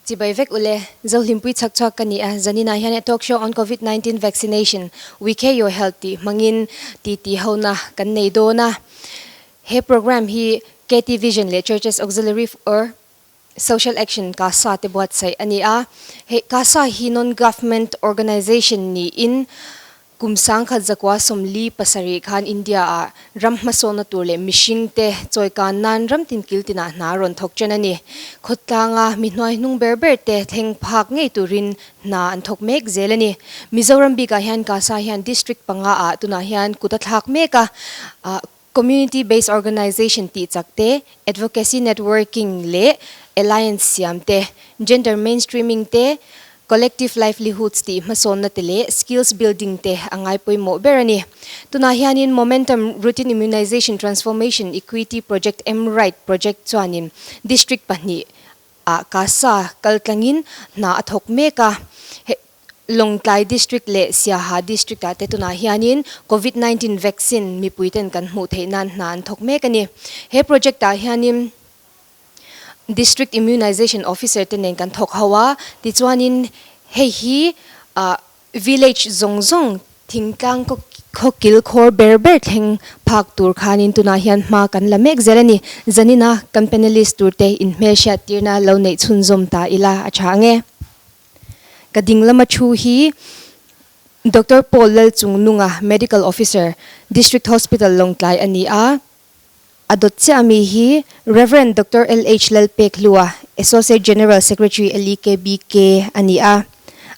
Chibai vek ule, Zohlimpui chhak chhuak ka ni a, zaninah hian a talk show on Covid 19 vaccination, We Care Your Health tih hmangin titi hona kan nei dawn a. He programme hi KT Vision leh Churches Auxiliary or Social Action, CASA, te buatsaih a ni a. Hei CASA hi non-government organization niin kum 1947 khan India ah ram hmasawnna tur leh mihring te chawikan nan ram tin kil tinah hna rawn thawk chen a ni. Khawtlanga mi hnuai hnung ber ber te thleng phak ngei turin hna an thawk mek zel a ni. Mizoram bikah hian CASA hian district panga ah tunah hian kut a thlak mek a. Community Based Organization tih chak te, Advocacy Networking leh Alliance siam te, Gender Mainstreaming te, Collective Livelihoods tih hmasawnna te leh Skills Building te a ngai pawimawh ber a ni. Tunah hianin Momentum Routine Immunization Transformation Equity Project, MRITE, project chuanin District pahnih ah CASA kaltlangin hna a thawk mek a. Lawngtlai District leh Siaha District ah te tunah hianin Covid 19 vaccine mipui ten kan hmuh theih nan hna an thawk mek a ni. He project ah hianin District Immunization Officer te nen kan thawk ho a, tichuanin hei hi ah village zawng zawng thingtlang khaw kil khawr ber ber thleng phak tur khanin tunah hian hma kan la mek zel a ni. Zanina kan panelist tur te inhmelhriat tirna lo neih chhunzawm ta ila a tha ang e. Ka ding lama thu hi Doctor Paul Lalchungnunga, Medical Officer, District Hospital Lawngtlai a ni a. A dawt chiah ami hi Rev. Doctor LH Lalpekhlua, Associate General Secretary LEKBK a ni a.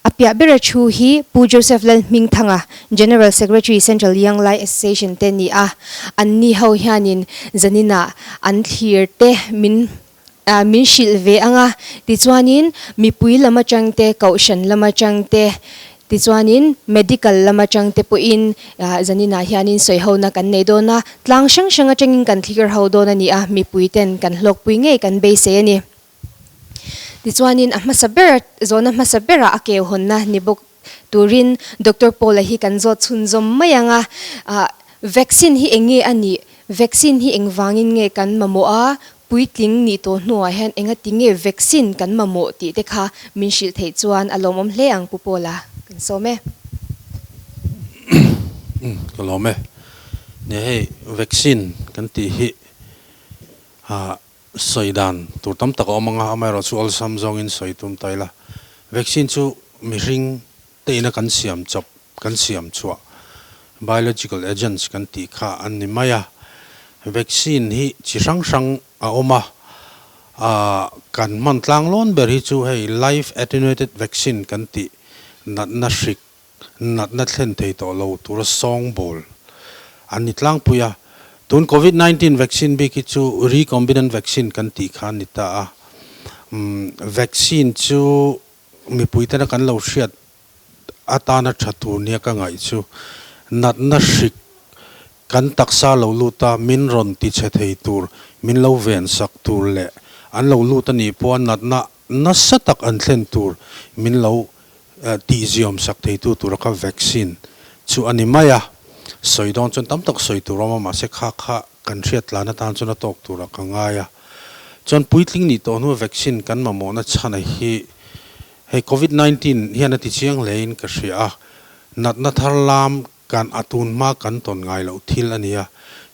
A piah bera thu hi Pu Joseph Lalhmingthanga, General Secretary Central Young Lai Association te ni a. Anni ho hianin zaninah an thlir te min min hrilh ve ang a, tichuanin mipui lam atang te, kohhran lam atang te, tichuanin medical lam atang te pawhin zaninah hianin sawihona kan nei dawn a, tlang hrang hrang atangin kan thlir ho dawn a ni a, mipui ten kan hlawkpui ngei kan beisei a ni. Tichuanin a hmasa ber, zawhna hmasa berah a keu hawnna ni bawk turin Doctor Paul-a hi kan zawt chhunzawm mai ang a, vaccine hi eng nge a nih? Vaccine hi engvangin nge kan mamawh a? Puitling nih tawh hnuah hian engati nge vaccine kan mamawh tih te kha min hrilh theih chuan a lawmawm hle ang Pu Paula kan sawm e. Umm ka lawm e. Nia hei vaccine kan tih hi ah sawi dan tur tam tak a awm ang a, amaherawhchu awlsam zawngin sawi tum ta ila. Vaccine chu mihring te ina kan siam chawp, kan siam chhuah, biological agents kan tih kha an ni mai a. Vaccine hi chi hrang hrang a awm a, ah kan hman tlang lawn ber hi chu hei live attenuated vaccine kan tih natna hrik, natna thlen thei tawh lo tura sawngbawl an ni tlangpui a. Tun covid 19 vaccine bik hi chu recombinant vaccine kan tih kha a ni ta a. Umm vaccine chu Mipui tena kan lo hriat atana tha tur nia ka ngaih chu natna hrik kan taksa lo lut a, min rawn ti chhe thei tur, min lo ven sak tur leh an lo lut a nih pawha natna nasa tak an thlen tur min lo tihziawm sak theitu tura kha vaccine chu a ni mai a. Sawi dawn chuan tam tak sawi tur a awm a, mahse kha kha kan hriat tlan atan chuan a tawk turah ka ngai a. Chuan puitling nih tawh hnua vaccine kan mamawhna chhana hi hei covid 19 hian a ti chiang hlein ka hria a, natna thar lam kan a tun hma kan tawn ngai loh thil a ni a.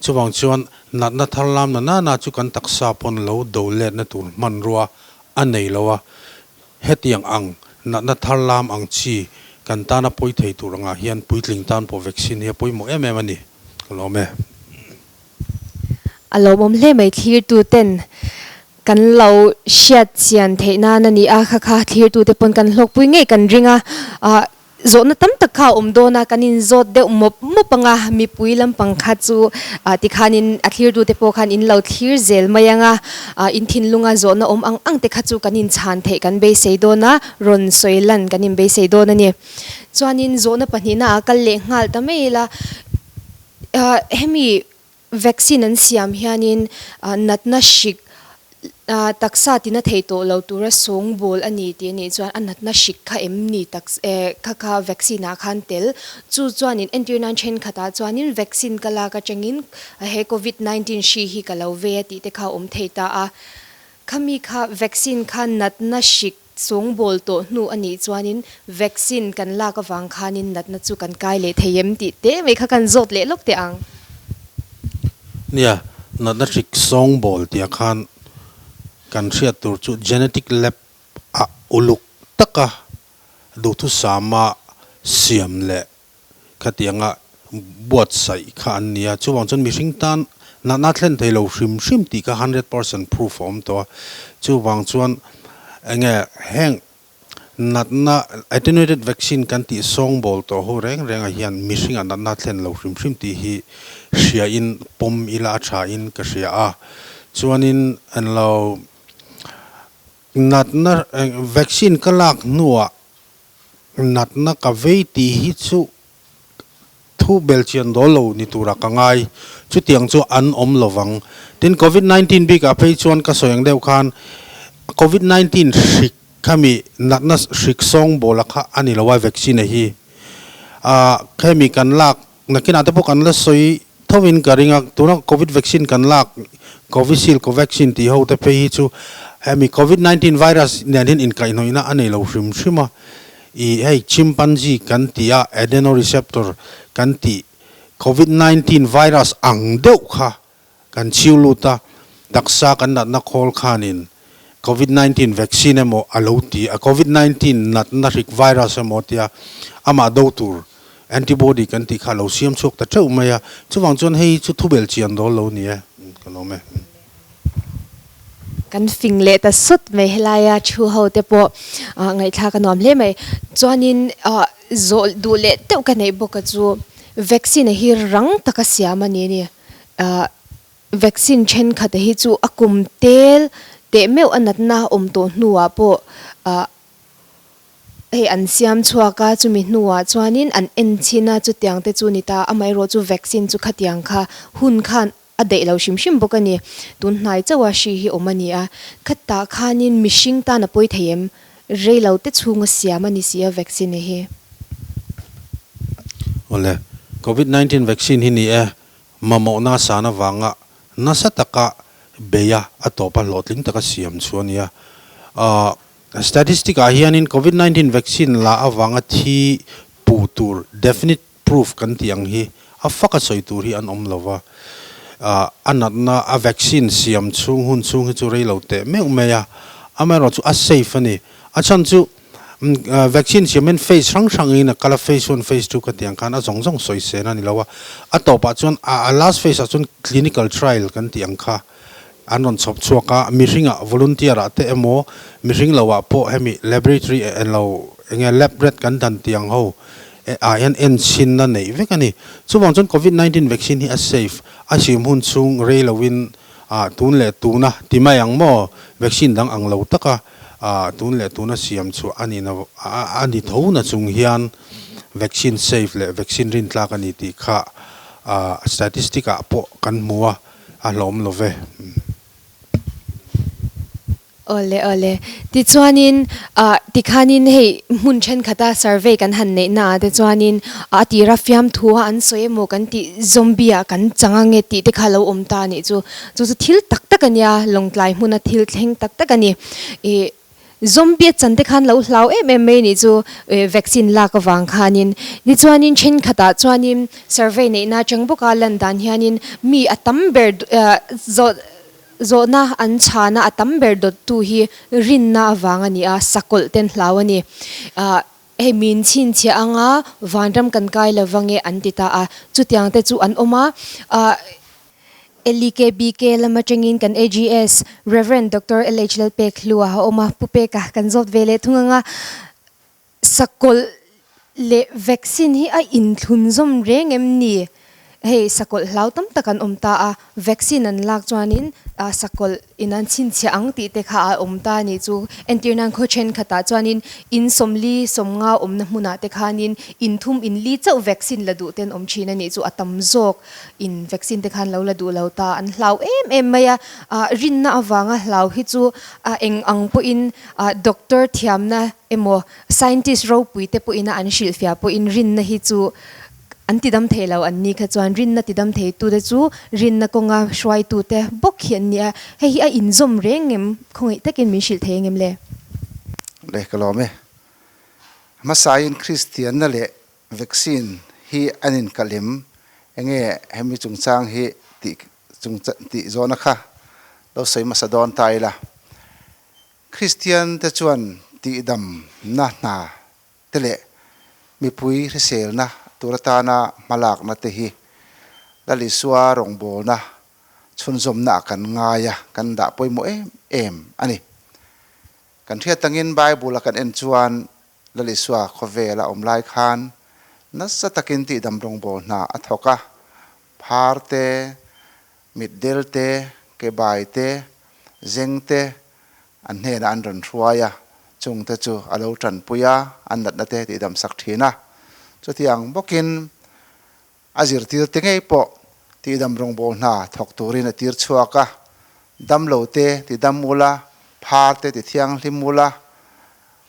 Chuvang chuan natna thar lam na nana chu kan taksa pawn lo do letna tur hmanrua a nei lo a, hetiang ang natna thar lam ang chi kan tana pawi thei tur angah hian puitling tan pawh vaccine hi a pawimawh em em a ni. Ka lawm e. A lawmawm hle mai thlirtu ten kan lo hriat chian theih nan a ni a, kha kha thlirtu te pawn kan hlawkpui ngei kan ring a, ah zawhna tam tak kha a awm dawn a, kan inzawt deuh mawp mawp ang a, mipui lampang kha chu ah tikhanin a thlirtu te pawh khan in lo thlir zel mai ang a, ah in thinlunga zawhna awm ang ang te kha chu kan inchhan theih kan beisei dawn a, rawn sawi lan kan inbeisei dawn a ni. Chuanin zawhna pahnihna ah kal leh nghal ta mai ila. Hemi vaccine an siam hianin natna hrik taksa tina thei tawh lo tura sawngbawl a ni tih a nih chuan a natna hrik kha em ni tak kha kha vaccine ah khan tel. Chu chuanin entir nan thenkhatah chuanin vaccine ka lak atangin he covid 19 hri hi ka lo ve a tih te kha a awm thei ta a. Khami kha vaccine kha natna hrik. sawngbawl tawh hnu a nih chuanin vaccine kan lak avang khanin natna chu kan kai leh thei em tih te mai kha kan zawt leh lawk teh ang. Nia, natna hrik sawngbawl tih khan kan hriat tur chu genetic lab ah uluk taka duhthusama siam leh Khatianga buatsaih kha an ni a, chuvang chuan mihring tan natna thlen thei lo hrim hrim tih kha 100% proof a awm tawh a, chuvang chuan enge heng natna attenuated vaccine kan tih sawngbawl tawh ho reng rengah hian mihringah natna thlen lo hrim hrim tih hi hria in pawm ila a tha in ka hria a, chuanin englo natna vaccine ka lak hnuah Natna ka vei tih hi chu thu belchian dawl lo ni turah ka ngai. Chutiang chu an awm lo vang. Tin, Covid 19 bikah phei chuan ka sawi ang deuh khan Covid 19 hrik khami natna hrik sawng bawla kha a ni lo a vaccine hi. Ah khemi kan lak Nakinah te pawh kan la sawi thovin ka ring a, tuna Covid vaccine kan lak Covishield, Covaxin tih ho te phei hi chu hemi Covid 19 virus nen hian inkaihhnawihna a nei lo hrim hrim a, ih hei chimpanzee kan tih a adenoreceptor kan tih Covid 19 virus ang deuh kha Kan chhiu lut a, taksa kan natna khawl khanin Covid 19 vaccine emaw a lo ti a, Covid 19 natna hrik virus emaw tia amah do tur antibody kan tih kha a lo siam chhuak ta teuh mai a, chuvang chuan hei chu thubel chian dawl lo ni e, ka lawm e. Kan fing leh ta sut mai helaia thu ho te pawh ngaihthlak a nuam hle mai. Chuanin zawh duh leh deuh ka neih bawk a chu vaccine hi rang taka siam a ni a ni. Vaccine thenkhat hi chu a kum tel teh meuh a natna awm tawh hnuah pawh hei an siam chhuak a, chumi hnuah chuanin an en chhin a, chutiang te chu ni ta. Amaherawh chu vaccine chu khatiang kha hun khan a daih lo hrim hrim bawk a ni. Tun hnai chauha hri hi awm a ni a, khatah khanin mihring tan a pawi thei em? Rei lo te chhunga siam a ni si a vaccine hi. Awle, Covid 19 vaccine hi ni e, Mamawhna san avanga nasa taka beia a tawpa hlawhtling taka siam chu a ni a. Statistic ah hianin Covid 19 vaccine la avanga thi pu tur definite proof kan tih ang hi a faka sawi tur hi an awm lo va. A natna a vaccine siam chhung hun chhung hi chu rei lo teh meuh mai a, amaherawhchu a safe a ni. A chhan chu Vaccine siam hian phase hrang hrangin a kal a, phase one, phase two ka tih ang khan a zawng zawng sawi sen a ni lo a, a tawpah chuan a last phase ah chuan clinical trial kan tih ang kha an rawn chhawp chhuak a, mihringah volunteer ah te emaw mihring lo ah pawh hemi laboratory eng lo enge lab rat kan dan tih ang ho ah hian enchhinna neih vek a ni. Chuvang chuan covid 19 vaccine hi a safe, a siam hun chhung rei loin tun leh tuna ti mai ang maw vaccine dang ang lo taka Ah, tun leh tuna siam chu a ni a ni tho na chung hian vaccine safe leh vaccine rintlak a ni tih kha statistic ah pawh kan hmu a, a hlawm lo ve. Awle awle. Tichuanin ah tikhanin hei hmun thenkhat a survey kan han neih na ah te chuanin a tira fiamthu a an sawi emaw kan tih zombie ah kan chang ange tih te kha lo awm ta a nih chu. Chu chu thil tak tak a nia, Lawngtlai hmuna thil thleng tak tak a ni. Ih, zombie a chan te khan lo hlau em em mai a nih chu vaccine lak avang khanin. Tichuanin thenkhatah chuanin survey neihna atang bawka lan dan hianin mi a tam ber zawh zawhna an chhana a tam ber dawttu hi rinna avang a ni a, sakawlh ten hlau a ni. Ah. Hei min chhinchhiah anga vanram kan kai lo vang e an ti ta a, chutiang te chu an awm a. Ah LEKBK lam atangin kan AGS Rev. Doctor LH Lalpek Hlua a awm a, Pu Peka kan zawt ve leh thung anga sakawlh leh vaccine hi a inthlun zawm reng em ni? Hei sakawlh hlau tam tak an awm ta a, vaccine an lak chuanin sakawlh in an chhinchhiah ang tih te kha a awm ta a nih chu. Entir nan khaw thenkhatah chuanin in 40 50 awmna hmunah te khanin in thum in li chauh vaccine la duh te an awm thin a nih chu. A tam zawk in vaccine te khan lo la duh lo ta, an hlau em em mai a. Rinna avanga hlau hi chu eng ang pawhin doctor thiamna emaw scientist ropui te pawhin a an hrilhfiah pawhin rinna hi chu An tidam thei lo an ni kha chuan rinna tidam theitute chu rinna kawnga hruaitute bawk hi an ni a, hei hi a inzawm reng em? Khawngaih takin min hrilh thei ang em le? Le ka lawm e. Hmasain Kristianna leh vaccine hi an inkalh em? Enge hemi chungchang hi tih chung tih zawhna kha lo sawi hmasa dawn ta ila. Kristian te chuan tihdamna hna te leh mipui hriselna tur atana hmalakna te hi Lal Isua rawngbawlna chhunzawmna ah kan ngai a, kan dah pawimawh em em a ni. Kan hriat tangin Bible a kan en chuan Lal Isua khawvel a awm lai khan nasa takin tihdam rawngbâwl hna a thawk a, phar te, mitdel te, kebai te, zeng te an hnenah an rawn hruai a, chungte chu a lo tanpui a, an natna te tihdam sak thin a. Chutiang bawkin A zirtirte ngei pawh tihdam rawngbâwl hna thawk turin a tir chhuak a, damlote tidam ula, pharte tithianghlim ula,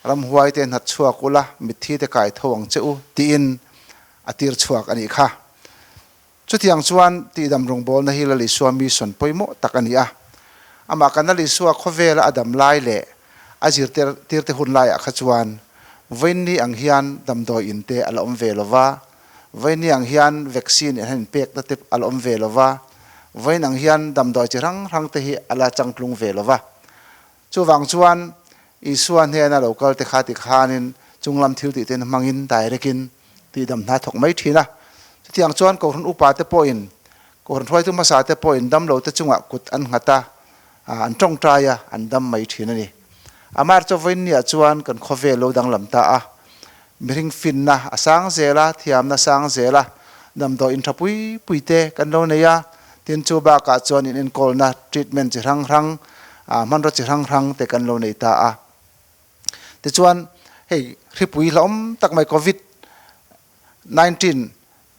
ramhuaite hnat chhuak ula, mitthite kai tho ang che u, tiin a tir chhuak a nih kha. Chutiang chuan tihdam rawngbâwlna hi Lal Isua mission pawimawh tak a ni a. Amah kan Lal Isua khawvela a dam lai leh a zirtirte hun laiah kha chuan vawiinni ang hian damdawi inte a la awm ve lo va, Vawiin ang hian vaccine an han inpekna te a la awm ve lo va, vawiin ang hian damdawi chi hrang hrang te hi a la changtlung ve lo va. Chuvang chuan Isua hnena lo kal te kha ti khanin chunglam thil tih ten hmangin direct in tihdam hna thawk mai thin a. Chutiang chuan Kohhran upa te pawhin, Kohhran hruaitu hmasa te pawhin damlo te chungah kut an nghat a, an tawngtai a, an dam mai thin a ni. Amaherawhchu vawiin niah chuan kan khawvel lo danglam ta a, Mihring finna a sang zel a, thiamna a sang zel a, damdawi in tha pui pui te kan lo nei a, tin chu bakah chuan in enkawlna treatment chi hrang hrang, hmanraw chi hrang hrang te kan lo nei ta a. Tichuan hei hripui hlauhawm tak mai covid 19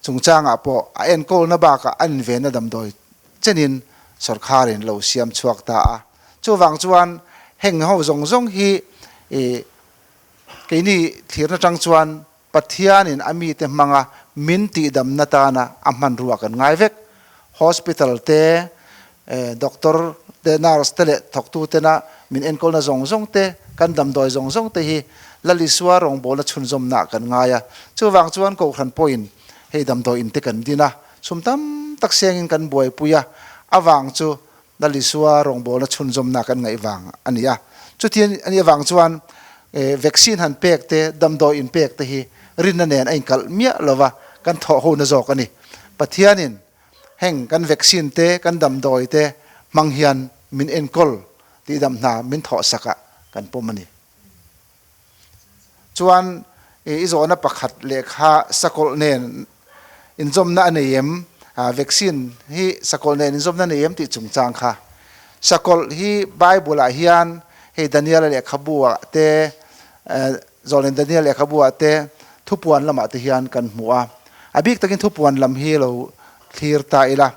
chungchangah pawh a enkawlna bakah an invenna damdawi chenin sawrkharin lo siam chhuak ta a. Chuvang chuan heng ho zawng zawng hi ih Keini thlirna tang chuan Pathianin a mite hmanga min tihdamna tana a hmanrua kan ngai vek. Hospital te, doctor te, nurse te leh thawktu tena min enkawlna zawng zawng te, kan damdawi zawng zawng te hi Lal Isua rawngbawlna chhunzawmnaah kan ngai a. Chuvang chuan Kohhran pawhin hei damdawi in te kan din a, sum tam tak sengin kan buaipui a, avang chu Lal Isua rawngbawlna chhunzawmna kan ngaih vang a ni a. Chuti a nih avang chuan vaccine han pek te, damdawi inpek te hi rinna nen a inkalh miah lova kan thawh hona zawk a ni. Pathianin heng kan vaccine te, kan damdawi te hmang hian min enkawl tihdam hna min thawhsak ah kan pawm a ni. Chuan i zawhna pakhat lehkha sakawlh nen inzawmna a nei em? Vaccine hi sakawlh nen inzawmna a nei em tih chungchang kha. Sakawlh hi Bible ah hian hei Daniel-a lehkhabu ah te, Zawlnen Daniel lehkhabu ah te, thupuan lamah te hian kan hmu a. A bik takin thupuan lam hi lo thlir ta ila.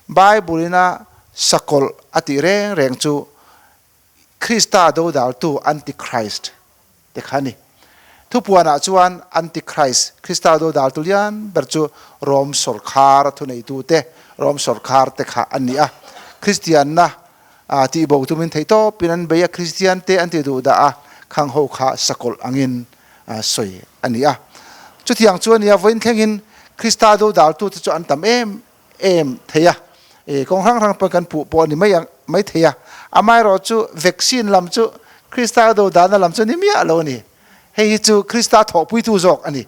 Bible ina sakawlh a tih reng reng chu Krista dodaltu Antichrist te kha a ni. Thupuanah chuan Antichrist, Krista dodaltu lian ber chu Rom sawrkhar a thuneitute, Rom sawrkhar te kha an ni a. Kristianna tihbo tumin theihtawpin an bei a, Kristiante an ti duhdah a, khang ho kha sakawlh angin sawi a ni a. Chutiang chu a ni a, vawiin thlengin Krista dodaltute chu an tam em em thei a, e kawng hrang hrang pawn kan puh pawh a ni mai ang mai thei a, amaherawh chu vaccine lam chu Krista do dahna lam chu ni miah lo a ni, hei hi chu Krista thawhpuitu zawk a ni.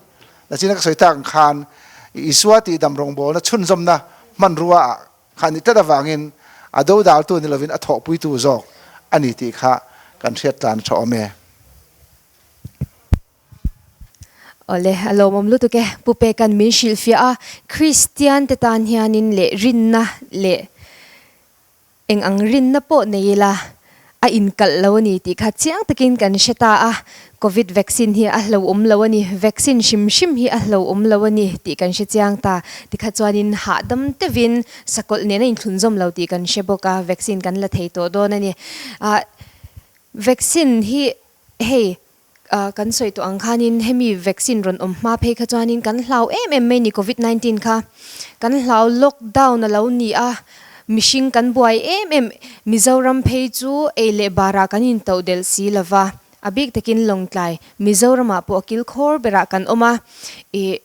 Nachina ka sawi tak ang khan Isua tihdam rawngbawlna chhunzawmna hmanrua ah kha ni tlat avangin a do daltu ni lovin a thawhpuitu zawk a ni tih kha kan hriat tlan a tha awm e. Awle, a lawmawm lutuk e. Pu Peka'n min hrilhfiah a, Kristian te tan hianin leh rinna leh eng ang rinna pawh nei ila a inkalh lo a ni tih kha chiang takin kan hre ta a. Covid vaccine hi a hlauhawm lo a ni, vaccine hrim hrim hi a hlauhawm lo a ni tih kan hre chiang ta. Tikha chuanin hahdam deuhin sakawlh nen a inthlunzawm lo tih kan hre bawk a, vaccine kan la thei tawh dawn a ni. Vaccine hi hei Kan sawi tawh ang khanin hemi vaccine rawn awm hma phei kha chuanin kan hlau em em mai ni covid 19 kha. Kan hlau lockdown a lo ni a, mihring kan buai em em. Mizoram phei chu ei leh barah kan intoh delh si lova. A bik takin Lawngtlai, Mizoramah pawh a kilkhawr berah kan awm a, ih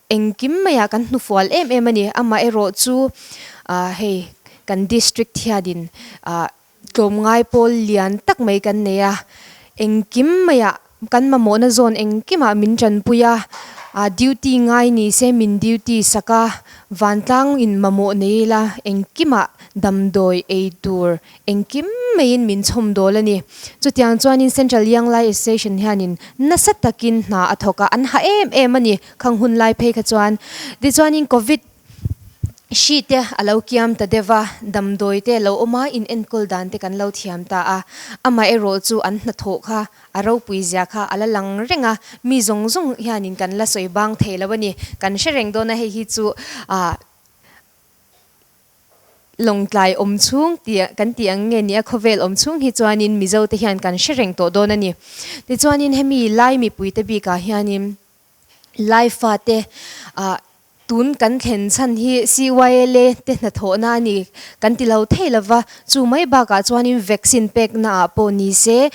engkim maiah kan hnufual em em a ni. Amaherawh chu hei kan district hianin tlawmngai pawl lian tak mai kan nei a, engkim maiah kan mamawhna zawn engkimah min tanpui a, duty ngai ni se min duty sak a, vantlang in mamawh nei ila engkimah damdawi ei tur Engkim maiin min chhawm dawl a ni. Chutiang chuanin Central Young Lai Association hianin nasa takin hna a thawk a, an ha em em a ni khang hun lai phei kha chuan. Tichuanin Covid hri te a lo kiam ta deuh a, damdawi te a lo awm a, in enkawl dan te kan lo thiam ta a. Amaherawh chu an hnathawh kha a ropui zia kha a la lang reng a, mi zawng zawng hianin kan la sawi bang thei lo a ni. Kan hre reng dawn a, hei hi chu ah. Lawngtlai awm chhung tih kan tih ang nge ni a, khawvel awm chhung hi chuanin Mizo te hian kan hre reng tawh dawn a ni. Tichuanin hemi Lai mipuite bikah hianin Lai fate ah tun kan thlen chhan hi CYLA te hnathawhna a ni kan ti lo thei lo va, chu mai bakah chuanin vaccine pekna ah pawh ni se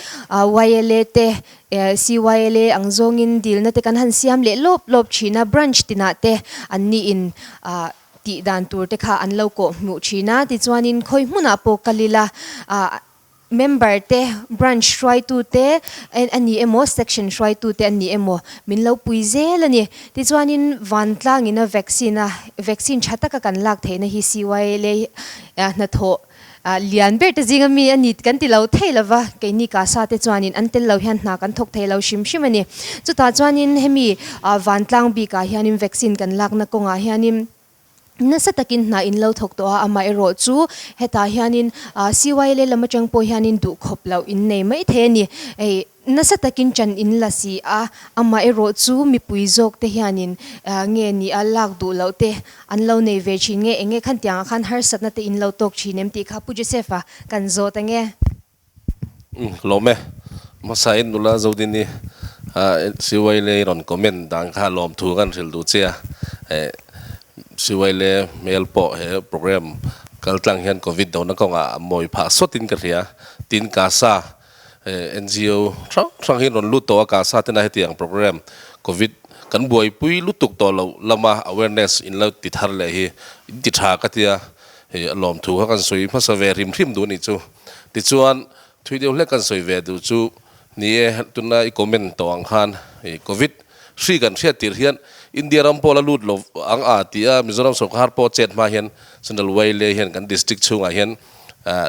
YLA te CYLA ang zawngin dilna te kan han siam leh lawp lawp thin a, branch tinah te an niin ah Tih dan tur te kha an lo kawh hmuh thin a, tichuanin khawi hmunah pawh kal ila ah member te, branch hruaitu te a ni emaw, section hruaitu te a ni emaw min lo pui zel a ni. Tichuanin vantlangin a vaccine a vaccine tha taka kan lak theihna hi CYLA hnathawh lian ber te zinga mi a ni kan ti lo thei lo va, keini Kasa te chuanin an tel lo hian hna kan thawk thei lo hrim hrim a ni. Chutah chuanin hemi vantlang bikah hianin vaccine kan lakna kawngah hianin nasa takin hna in lo thawk tawh a, amaherawh chu hetah hianin CYLA lam atang pawh hianin duhkhawp loh in nei mai thei a ni. Hei. Nasa takin ṭan in la si a, amah erawh chu mipui zawk te hianin nge ni a lak duh loh te an lo nei ve ṭhin nge, enge khan tiangah khan harsatna te in lo tawk ṭhin em tih kha Pu Joseph-a kan zawt ange. Umm lawm e, hmasa in nula Zodini Siwaile i rawn comment dan kha lawmthu kan hrilh duh che a, Siwaile hmel pawh he program kaltlang hian Covid dona kawngah a mawi phah sawtin ka hria, tin Kasa NGO hrang hrang hi rawn lut tawh a, Kasa tena hetiang program Covid kan buaipui lutuk tawh loh lama awareness in lo ti thar leh hi in ti tha ka tia, hei a lawmthu kha kan sawi hmasa ve hrim hrim duh a nih chu. Tichuan thui deuh hlek kan sawi ve duh chu ni e, tuna i comment tawh ang khan hei Covid hri kan hriat tir hian India ram pawh la lut lo ang a ti a, Mizoram sawrkar pawh chet hma hian Central Wailea hian kan district chhungah hian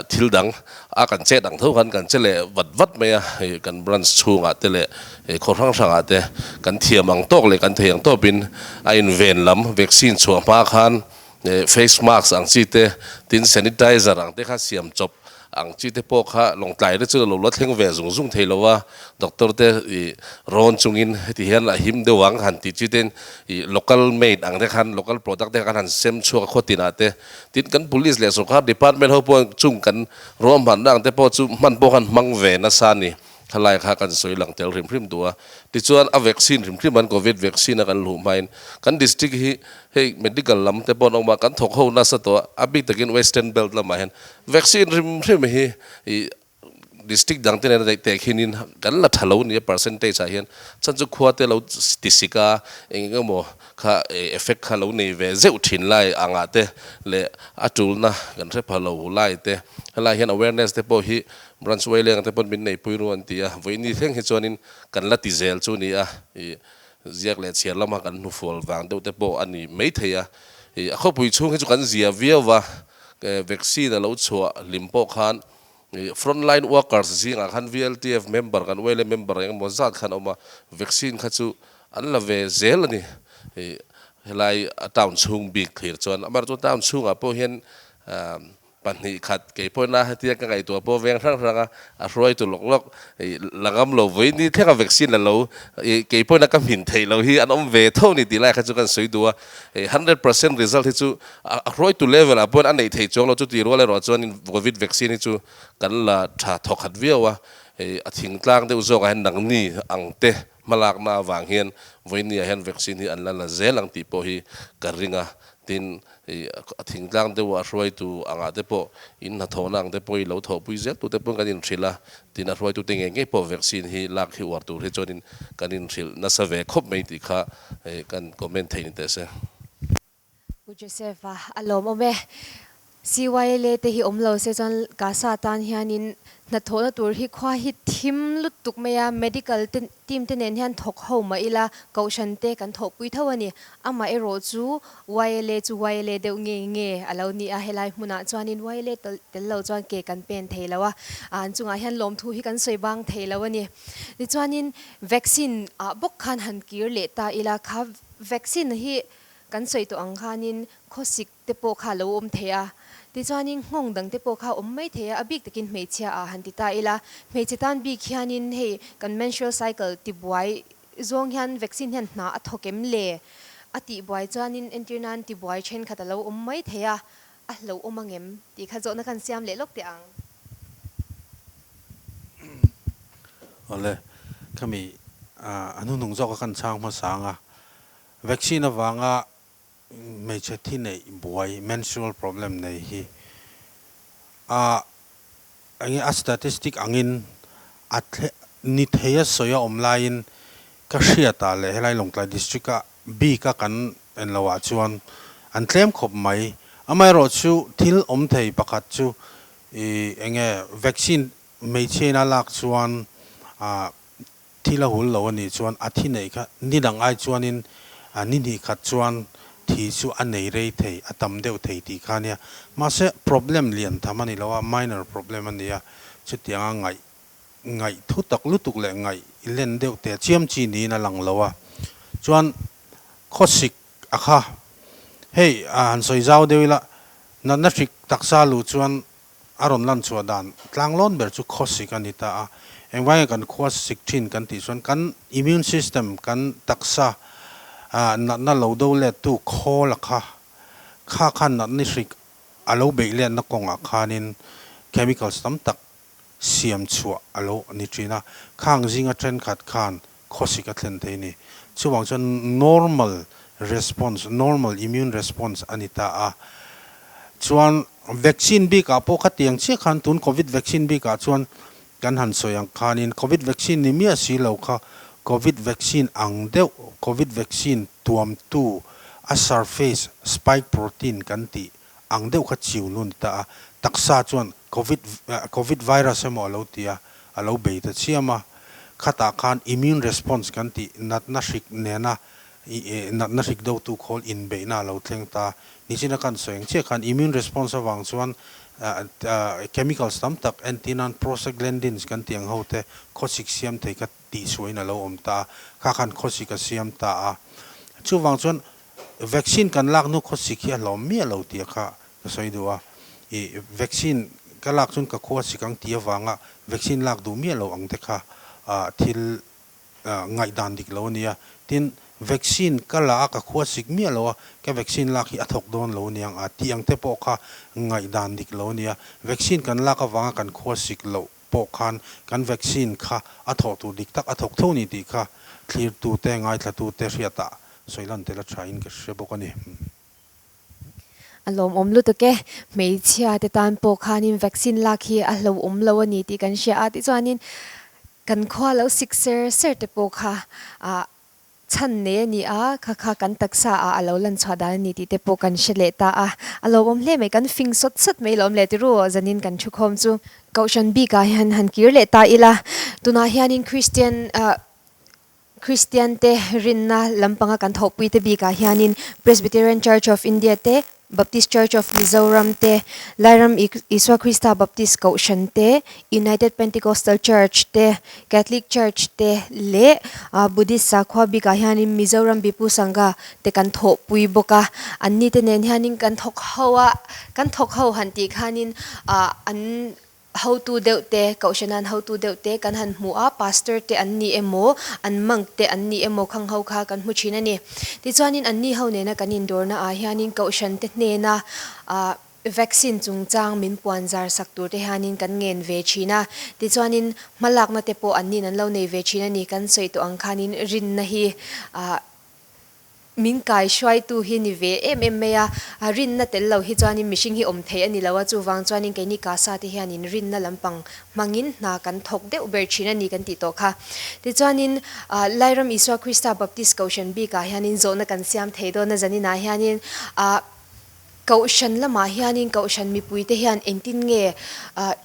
Thil dang a kan chet ang tho khan kan che leh vat vat mai a, hei kan branch chhungah te leh hei khaw hrang hrangah te kan thiam ang tawk leh kan thei ang tawpin a inven lam vaccine chhuah hma khan face mask ang chi te tin sanitizer ang te kha siam chawp ang chi te pawh kha lawngtlai te chu a lo la thleng ve zung zung thei lo a, doctor te ih rawn chungin heti hian a him deuh ang han tih chi ten ih local made ang te khan local product te khan han sem chhuak a khaw tinah te. Tin, kan Police leh sorkar department ho pawh chung kan ruahmanna ang te pawh chu hman pawh khan hmang ve nasa a ni. Khalai kha kan sawi lang tel hrim hrim duh a. Tichuan, a vaccine hrim hrim an Covid vaccine a kan luh hmain kan district hi hei medical lam te pawh an awm a, kan thawk ho nasa tawh a, a bik takin Western belt lamah hian vaccine hrim hrim hi ih District dang te nena daih teh khinin kan la tha lo nia percentage ah hian chhan chu khua te lo ti sik a eng eng emaw kha effect kha lo nei ve zeuh thin lai angah te leh a tulna kan hre pha lo lai te helai hian awareness te pawh hi branch waileng te pawn min nei pui ru an ti a vawiini thleng hi chuanin kan la ti zel chu ni a ih ziak leh chhiar lama kan hnufual vang deuh te pawh a ni maithei a ih a khawpui chhung hi chu kan zia viau va vaccine a lo chhuah hlim pawh khan Frontline workers zingah khan VLTF member kan YLA member eng emaw zat khan a awm a, vaccine kha chu an la ve zel a ni. Helai a town chhung bik thlir chuan amaherawhchu town chhungah pawh hian pahnih khat kei pawhin a hetia ka ngaihtuah pawh veng hrang hrang a, a hruaitu lawk lawk la ngam lo vawi ni thleng a vaccine la lo kei pawhin a ka hmin theih loh hi an awm ve tho a ni tih lai kha chu kan sawi duh a. 100% result hi chu A hruaitu level ah pawhin a neih theih chuang lo chu tih rual erawh chuanin Covid vaccine hi chu kan la tha thawkhat viau a, hei a thingtlang deuh zawkah hian nangni ang te hmalakna avang hian vawinia hian vaccine hi an la la zel ang tih pawh hi ka ring a, tin A thingtlang deuh a hruaitu angah te pawh in hnathawhna ang te pawh hi lo thawhpui zel tute pawhin kan inhrilh a, tin a hruaitute ngei ngei pawh vaccine hi lak hi uar tur hi chuanin kan inhrilh nasa ve khawp mai tih kha kan comment theih ni teh se. Pu Joseph-a a lawmawm e. CYLA te hi awm lo se chuan Kasa tan hianin hnathawhna tur hi khua hi thim lutuk mai a, medical te team te nen hian thawk ho mah ila kohhran te kan thawhpui tho a ni. Amah erawh chu YLA chu YLA deuh nge nge a lo ni a, helai hmunah chuanin YLA tel lo chuan ke kan pen thei lo a, an chungah hian lawmthu hi kan sawi bang thei lo a ni. Tichuanin vaccine ah bawk khan han kir leh ta ila, kha vaccine hi kan sawi tawh ang khanin khawsik te pawh kha a lo awm thei a, tichuanin nghawng dang te pawh kha a awm mai thei a, a bik takin hmeichhia ah han ti ta ila, hmeichhe tan bik hianin hei kan menstrual cycle tibuai zawng hian vaccine hian hna a thawk em le? A tihbuai chuanin entir nan tibuai thenkhat a lo awm mai thei a, a hlauhawm angem tih kha zawhna khan siam leh lawk teh ang. Awle, khami a hnuhnung zawk a kan chhang hmasa ang a, vaccine avanga Hmeichhe thi neih buai, menstrual problem nei hi a enge a statistic angin a thle ni thei a sawi a awm laiin ka hriat ah leh helai Lawngtlai district a bik a kan en lo ah chuan an tlem khawp mai. Amaherawh chu thil awm thei pakhat chu ih enge vaccine hmeichhia in a lak chuan ah Thil a hul lo a nih chuan a thi neih kha ni dang ai chuanin ni hnih khat chuan thi chu a nei rei thei, a tam deuh thei tih kha a nia. Mahse problem lian tham a ni lo a, minor problem a ni a, chutianga ngaih ngaih thu tak lutuk leh ngaih len deuh te chiam chi niin a lang lo a. Chuan khawsik a kha hei han sawi zau deuh ila natna hrik taksa luh chuan A rawn lan chhuah dan tlanglawn ber chu khawsik a ni ta a. Engvangin kan khuasik thin kan tih chuan kan immune system, kan taksa natna lo do lettu khawl a kha, kha khan natni hrik a lo beih letna kawngah khanin chemicals tam tak siam chhuah a lo ni thin a. Khang zinga thenkhat khan khawsik a thlen thei a ni. Chuvang chuan normal response, normal immune response a ni ta a. Chuan vaccine bikah pawh khatiang chiah khan tun covid vaccine bikah chuan kan han sawi ang khanin covid vaccine ni miah si lo kha covid vaccine ang deuh covid vaccine tuamtu a surface spike protein kan tih ang deuh kha chiu lu ni ta a. Taksa chuan covid covid virus emaw a lo ti a, a lo bei ta chiam a, khatah khan immune response kan tih natna hrik nena natna hrik dotu khawl inbeihna a lo thleng ta. Nichina kan sawi ang chiah khan immune response avang chuan chemicals tam tak entir nan prostaglandins kan tih ang ho te khawsik siam thei kha tihsuahin a lo awm ta a, kha khan khawsik a siam ta a. Chuvang chuan vaccine kan lak hnu khawsik hi a hlawm miah lo tih kha Ka sawi duh a, i vaccine ka lak chuan ka khua sik ang tih avanga vaccine lak duh miah lo ang te kha thil ngaihdan dik lo a nia. Tin, vaccine ka la a ka khua sik miah lo a, ka vaccine lak hi a thawk dawn lo aniang a tih ang te pawh kha ngaihdan dik lo a nia. Vaccine kan lak avanga kan khua sik loh pawh khan kan vaccine kha a thawh tur dik tak a thawk tho ni tih kha thlirtute, ngaithlatute hriatah sawi lan tel a thain ka hre bawk a ni. A lawmawm lutuk e, hmeichhia te tan pawh khanin vaccine lak hi a hlauhawm lo a ni tih kan hria a, tichuanin kan khua lo sik ser ser te pawh kha ah chhan nei a ni a, kha kha kan taksa ah a lo lan chhuah dan a ni tih te pawh kan hre leh ta a, a lawmawm hle mai, kan fing sawt sawt mai lawm leh tiru zanin kan thukhawm chu. Kohhran bikah hian han kir leh ta ila, tunah hianin Christian ah Kristian te rinna lampanga kan thawhpui te bikah hianin Presbyterian Church of India te, Baptist Church of Mizoram te, Lairam Isua Krista Baptist Kohhran te, United Pentecostal Church te, Catholic Church te leh Buddhist sakhua bikah hianin Mizoram Bhikkhu Sangha te kan thawhpui bawk a. Anni te nen hianin kan thawk ho a, kan thawk ho han tih khanin an Hotu deuh te, Kohhranan hotu deuh te kan han hmu a, Pastor te an ni emaw, an monk te an ni emaw khang ho kha kan hmu thin a ni. Tichuanin anni ho nena kan indawrna ah hianin Kohhran te hnena ah vaccine chungchang min puan zar sak tur te hianin kan ngen ve thin a. Tichuanin hmalakna te pawh annin an lo nei ve thin a ni. Kan sawi tawh ang khanin rinna hi ah. Min kai hruaitu hi ni ve em em mai a, rinna tel lo hi chuanin mihring hi awm thei a ni lo a, chuvang chuanin keini Kasa te hianin rinna lampang hmangin hna kan thawk deuh ber thin a ni kan tih tawh kha. Tichuanin Lairam Isua Krista Baptist Kohhran bikah hianin zawhna kan siam thei dawn a, zaninah hianin Kohhran lamah hianin Kohhran mipuite hian engtin nge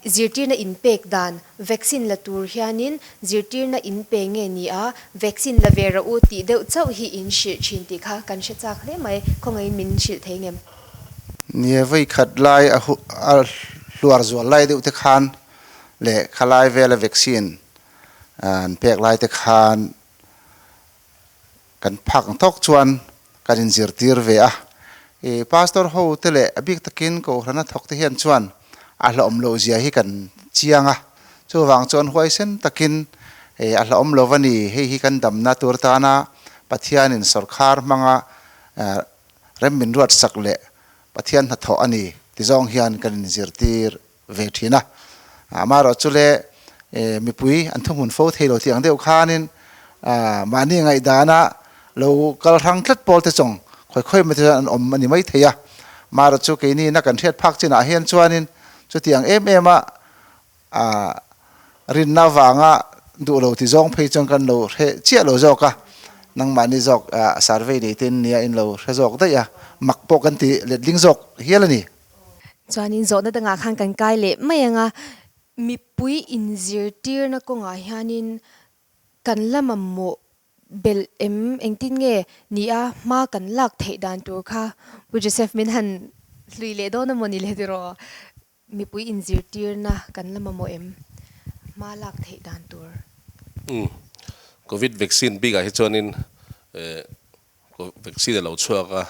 zirtirna in pek dan, vaccine la tur hianin zirtirna in pe nge ni a, vaccine la ve rawh u tih deuh chauh hi in hrilh thin tih kha kan hre chak hle mai, khawngaihin min hrilh thei ngem? Nia vawikhat lai a hluar zual lai deuh te khan leh khalai vela vaccine an pek lai te khan Kan phak ang tawk chuan kan inzirtir ve a, i pastor ho te leh a bik takin Kohhrana thawk te hian chuan a hlauhawm loh zia hi kan chiang a, chuvang chuan huaisen takin a hlauhawm lo va ni, hei hi kan damna tur tana Pathianin sawrkhar hmanga rem min ruatsak leh Pathian hnathawh a ni ti zawng hian kan inzirtir ve thin a. Amaherawh chu le mipui an thuhmun fo thei lo tih ang deuh khanin mahni ngaihdana lo kal hrang tlat pawl te chawng khawi khawi mai te chuan an awm a ni mai thei a. Amaherawh chu keini na kan hriat phak chinah hian chuanin chutiang em em a rinna avanga duh lo ti zawng phei chuan kan lo hre chiah lo zawk a. Nangmahni zawk survey nei te nia in lo hre zawk daih a, mak pawh kan ti letling zawk hial a ni. Chuanin zawhna dangah khan kan kai leh mai ang a, mipui inzirtirna kawngah hianin kan la mamawh belh em, engtin nge ni a hma kan lak theih dan tur kha Pu Joseph min han hlui leh dawn a maw ni le tiraw? Mipui inzirtirna kan la mamawh em, hma lak theih dan tur? Umm, Covid vaccine bikah hi chuanin Vaccine a lo chhuak a,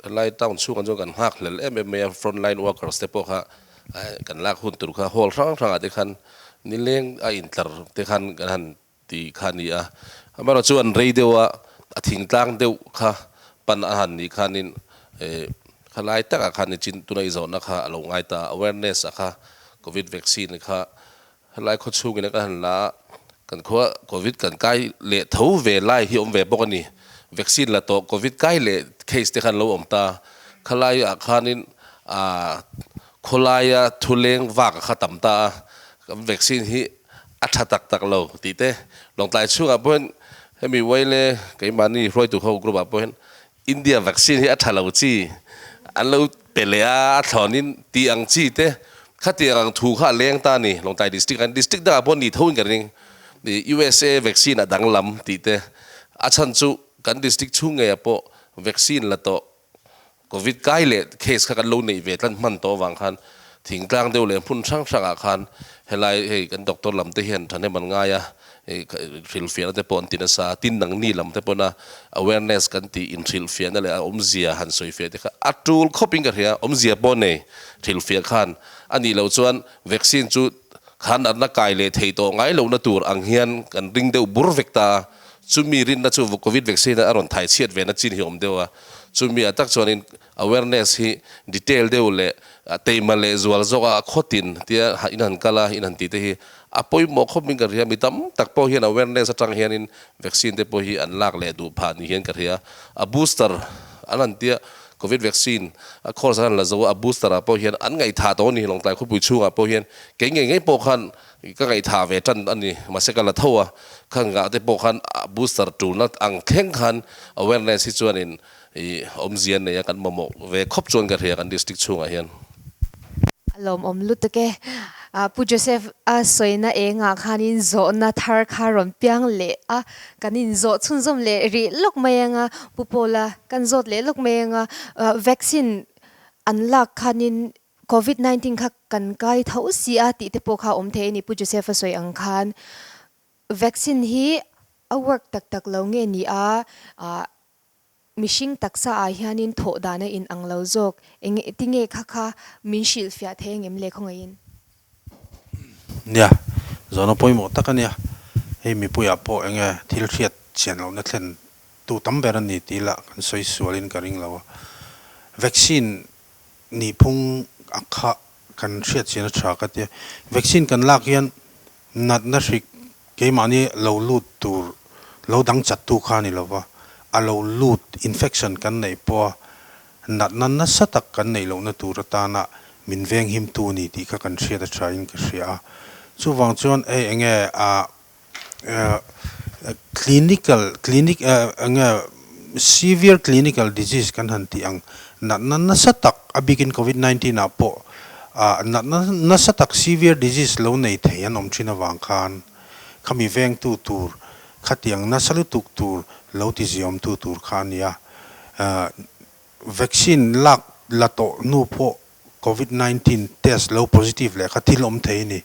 helai town chhungah chuan kan nghak hlel em em mai a, front line workers te pawh kha kan lak hun tur kha hall hrang hrangah te khan nileng a intlar te khan kan han ti kha a ni a. Amaherawh chu an rei deuh a, a thingtlang deuh kha pan a han nih khanin khalai takah khan nichin tuna i zawhna kha a lo ngai ta a, awareness a kha covid vaccine kha Helai khaw chhungin a kan han la a, kan khua Covid kan kai leh tho ve lai hi awm ve bawk a ni. Vaccine la tawh Covid kai leh case te khan lo awm ta. Khalai ah khanin ah khawlaia thuleng vak a kha tam ta a, kan vaccine hi a tha tak tak lo tih te Lawngtlai chhungah pawhin hemi Waile keimahni hruaitu ho group ah pawhin India vaccine hi a tha lo chi an lo pe leh a, a thlawnin tih ang chi te khatiang ang thu kha a leng ta a ni Lawngtlai district ah district dangah pawh ni tho in ka ring USA vaccine a danglam tih te a chhan chu kan district chhung ngeiah pawh vaccine la tawh covid kai leh case kha kan lo neih ve tlat hman tawh avang khan thingtlang deuh leh hmun hrang hrangah khan helai hei kan doctor lam te hian thahnem an ngai a. Hrilhfiahna te pawh an ti nasa a, tin nangni lam te pawna awareness kan tih inhrilhfiahna leh a awmzia han sawifiah te kha a tul khawpin ka hria, awmzia pawh nei hrilhfiah khan a nih loh chuan vaccine chu khan natna kai leh theih tawh ngai lohna tur ang hian kan ring deuh bur vek ta a, chumi rinna chu covid vaccine a rawn thai chhiat ve na chin hi a awm deuh a, chumi ah tak chuanin awareness hi detail deuh leh teima leh zual zawk a khawtin tia in han kal a in han tih te hi A pawimawh khawp in ka hria, mi tam tak pawh hian awareness atang hianin vaccine te pawh hi an lak leh duh phah ni hian ka hria. A booster an han tia covid vaccine a course an han la zo a, a booster ah pawh hian an ngaihthah tawh a ni, Lawngtlai khawpui chhungah pawh hian kei ngei ngei pawh khan ka ngaihthah ve tan a ni, mahse ka la tho a, khan ngah te pawh khan a booster tulna ang thleng khan awareness hi chuanin i awmzia an nei a, kan mamawh ve khawp chuan ka hria kan district chhungah hian. A lawmawm lutuk e. Pu Joseph a sawina engah khanin zawhna thar kha rawn piang leh a, kan inzawh chhunzawm leh rih lawk mai ang a, Pu Paula kan zawt leh lawk mai ang a, vaccine an lak khanin covid 19 kha kan kai tho si a tih te pawh kha a awm thei a ni Pu Joseph a sawi ang khan. Vaccine hi a work tak tak lo nge ni a, Mihring taksa ah hianin thawh dan a in ang lo zawk. Eng tinge kha kha min hrilh fiah thei angem le khawngaihin? Nia, zawhna pawimawh tak a nia. Hei mipuiah pawh enge thil hriat chian lohna thlen tu tam ber a ni tih lah kan sawi sualin ka ring lo a. Vaccine nihphung a kha kan hriat chian a tha ka tia. Vaccine kan lak hian Natna hrik keimahni lo lut tur lo dang chattu kha a ni lo va, a lo lut infection kan neih pawha natna nasa tak kan neih lohna tur atana min venghimtu a ni tih kha kan hriat a thain ka hria a. Chuvang chuan hei enge ah clinical clinic enge severe clinical disease kan han tih ang natna nasa tak a bikin covid 19 ah pawh ah natna nasa tak severe disease lo nei thei an awm thin avang khan khami vengtu tur khatiang nasa lutuk tur lo ti ziawmtu tur kha a nia. Vaccine lak la tawh hnu pawh Covid 19 test lo positive leh kha thil awm thei a ni.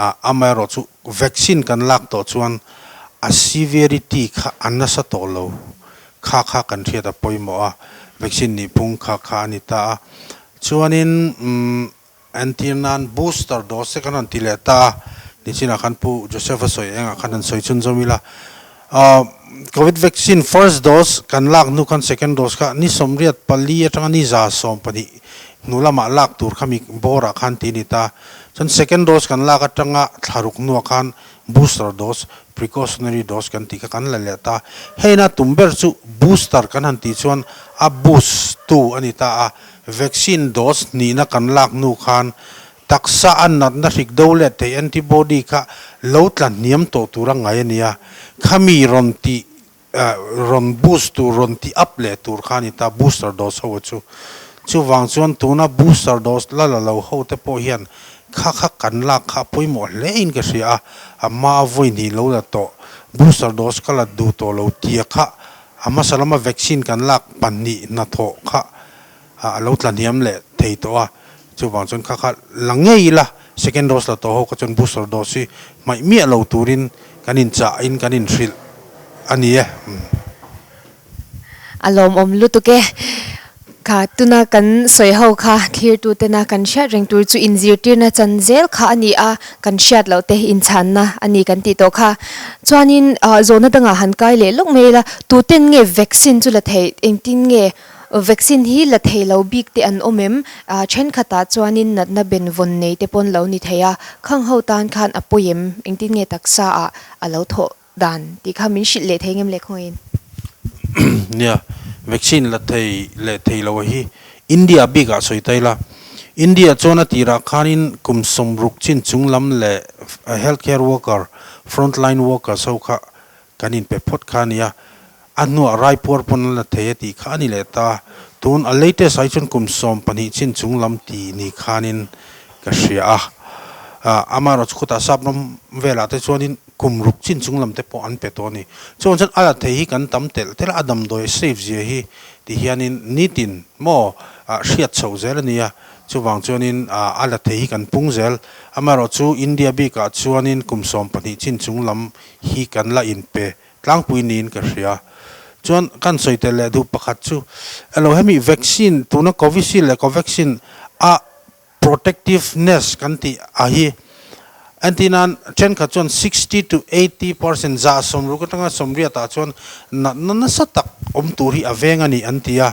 Amaherawh chu vaccine kan lak tawh chuan a severity kha a nasa tawh lo kha kha kan hriat a pawimawh a, vaccine nihphung kha kha a ni ta a. Chuanin Entir nan booster dose te kan rawn ti leh ta a, nichinah khan Pu Joseph a sawi engah khan han sawi chhunzawm ila. Covid vaccine first dose kan lak hnu khan second dose kha ni 84 atanga ni 120 hnu lamah lak tur kha mi bawrah khan ti a ni ta. Chuan second dose kan lak atanga thla ruk hnuah khan booster dose, precautionary dose kan tih kha kan la leh ta. Heina tum ber chu booster kan han tih chuan a boost tu a ni ta a, Vaccine dose hnihna kan lak hnu khan taksa a natna hrik do let thei antibody kha lo tla hniam tawh tur a ngai a nia. Khami rawn tih rawn boost tur rawn tih up leh tur kha a ni ta booster dose ho chu. Chuvang chuan tuna booster dose la la lo ho te pawh hian kha kha kan lak kha a pawimawh hle in ka hria a, a hma a vawi hnih lo la tawh booster dose ka la duh tawh lo tia kha a hmasa lama vaccine kan lak pahnih hnathawh kha a lo tla hniam leh thei tawh a, chuvang chuan kha kha la ngei ila second dose la tawh ho kha chuan booster dose hi hmaih miah lo turin kan inchah in kan inhrilh a ni e. A lawmawm lutuk e. Kha tuna kan sawi ho kha thlirtu tena kan hriat reng tur chu inzirtirna chan zel kha a ni a, kan hriat loh te inchhanna a ni kan tih tawh kha. Chuanin zawhna dangah han kai leh lawk mai ila, tuten nge vaccine chu la theih, engtin nge Vaccine hi la thei lo bik te an awm em? Thenkhatah chuanin natna benvawn nei te pawn lo ni thei a, khang ho tan khan a pawi em? Engtin nge taksa ah a lo thawh dan tih kha min hrilh leh thei ngem le khawngaihin? Nia, vaccine la thei leh thei lo hi India bikah sawi ta ila, India chuan a tirah khanin kum 60 chin chung lam leh health care worker, front line workers ho kha kan inpe phawt kha a nia, A hnuah raipuar pawn an la thei a tih kha a ni leh ta. Tun a latest ai chuan kum 12 chin chung lam ti ni khanin ka hria a. Amaherawh chu khutah sap ram velah te chuanin kum ruk chin chung lam te pawh an pe tawh a ni. Chuan chuan a la thei hi kan tam telh telh a, a damdawi safe zia hi ti hianin nitin maw hriat chhoh zel a nia. Chuvang chuanin a la thei hi kan pung zel. Amaherawh chu India bikah chuanin kum 12 chin chung lam hi kan la inpe Tlangpui niin ka hria. Chuan kan sawi tel leh duh pakhat chu elo hemi vaccine tuna Covishield leh Covaxin a protectiveness kan tih a hi entir nan thenkhat chuan 60 to 80 percent 60% atanga 80 ah chuan natna nasa tak awm tur hi a veng a ni an ti a,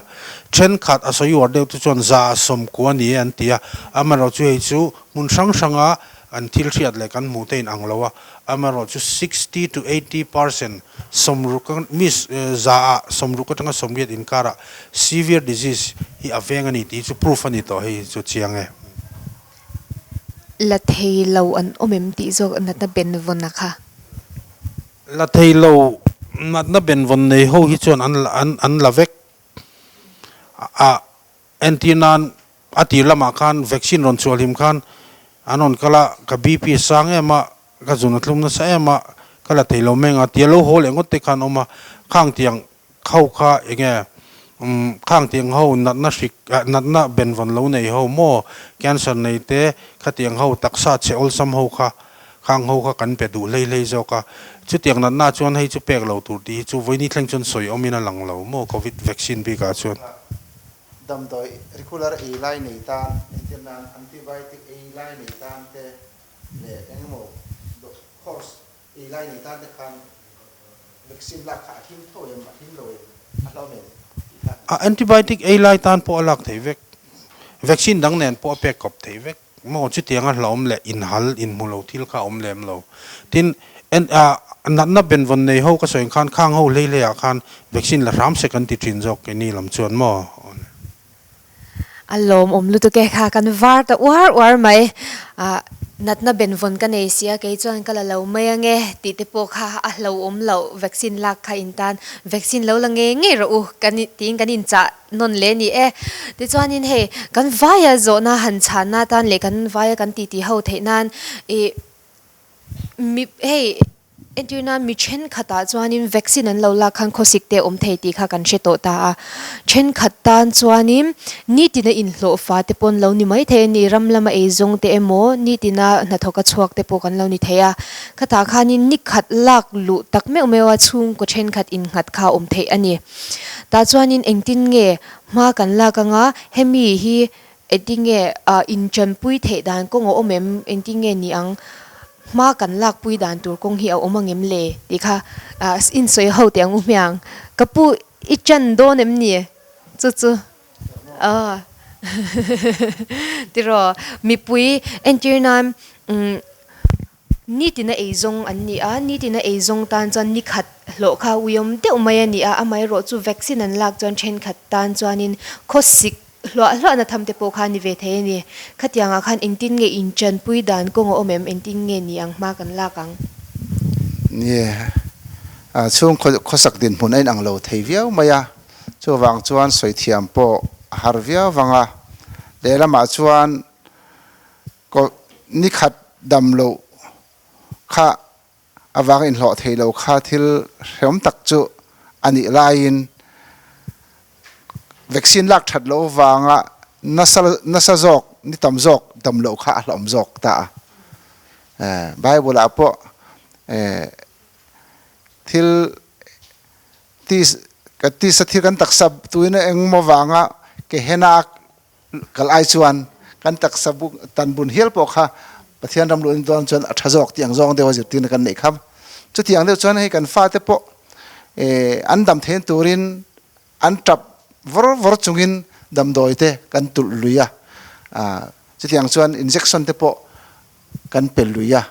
thenkhat a sawi uar deuh te chuan 90% a ni e an ti a, amaherawhchu chu hei chu hmun hrang hranga an thil hriat leh kan hmuh te in ang lo a, amaherawhchu 60 to 80 percent 60 a miss 100 ah 60 atanga 80 inkarah severe disease hi a veng a ni tih hi chu proof a ni tawh hei chu chiang e. La thei lo an awm em tih zawk natna benvawn a kha. La thei lo natna benvawn nei ho hi chuan an an la vek a entir nan A tir lamah khan vaccine rawn chhuah hlim khan an rawn kal a, ka BP a sang em a, ka zun a thlum nasa em a, ka la thei lo meng a tia lo haw leh ngawt te khan awm a, khang tiang ho kha eng nge umm khang tiang ho natna hrik natna benvawn lo nei ho maw cancer nei te khatiang ho taksa chhe awlsam ho kha khang ho kha kan pe duh hlei hlei zawk a, chutiang natna chuan hei chu pek lo tur tih hi chu vawiini thleng chuan sawi awmin a lang lo maw covid vaccine bikah chuan. Damdawi regular ei lai nei tan, entir nan antibiotic ei lai nei tan te leh eng emaw course ei lai nei tan te khan vaccine lak kha a him tho em, a him lo em, a hlauhawm em tih kha. A antibiotic ei lai tan pawh a lak theih vek, vaccine dang nen pawh a pek kawp theih vek. Maw chutianga hlauhawm leh inhal inhmu lo thil kha a awm lem lo. Tin, Natna benvawn nei ho ka sawi ang khan khang ho hlei hleiah khan vaccine la hram se kan ti thin zawk keini lam chuan maw? A lawmawm lutuk e kha kan var ta uar uar mai. Natna benvawn ka nei sia kei chuan ka la lo mai ange tih te pawh kha a hlauhawm loh vaccine lak kha in tan vaccine lo la ngei ngei rawh u kan tiin kan inchah nawn leh a ni e. Tichuanin hei kan vaia zawhna han chhanna atan leh kan vaia kan titi ho theih nan ih Mi hei entir nan mi thenkhatah chuanin vaccine an lo lak khan khawsik te a awm thei tih kha kan hre tawh ta a, thenkhat tan chuanin nitina inhlawh fa te pawh an lo ni mai thei a ni, ram lama eizawng te emaw nitina hnathawka chhuak te pawh kan lo ni thei a, khatah khanin ni khat lak luh tak meuh meuh a chhungkaw thenkhat innghat kha a awm theih a ni. Tah chuanin engtin nge hma kan lak anga hemi hi Engtinge inṭanpui theih dan kawng a awm em? Engtinge ni ang? Hma kan lakpui dan tur kawng hi a awm ang em le? Tih kha insawi ho teh ang u hmiang. Ka pu i ṭan dawn em ni? Chu chu aw tiraw mipui entir nan Nitina eizawng an ni a, nitina eizawng tan chuan ni khat hlawh kha uiawm deuh mai a ni a, amaherawh chu vaccine an lak chuan thenkhat tan chuanin khawsik hluah hluahna tham te pawh kha a ni ve thei a ni. Khatiangah khan engtin nge inchanpui dan kawng a awm em, engtin nge ni ang hma kan lak ang? Nie, chhung khawsak dinhmun a inang lo thei viau mai a, chuvang chuan sawi thiam pawh a har viau vang a, lehlamah chuan Ko ni khat dam loh kha avang inhlawh thei lo kha thil hrehawm tak chu a nih laiin vaccine lak that loh vanga nasa nasa zawk ni tam zawk dam loh kha a hlauhawm zawk ta a. Bible ah pawh thil tisa thil kan taksa tuina engmaw vanga ke hena Kal ai chuan kan taksa buk tan bun hial pawh kha Pathian ram luh dawn chuan a tha zawk tih ang zawng deuh a zirtirna kan neih kha. Chutiang deuh chuan hei kan fate pawh an dam thein turin an tap vawr vawr chungin damdawi te kan tulh lui a, chutiang chuan injection te pawh kan pe lui a.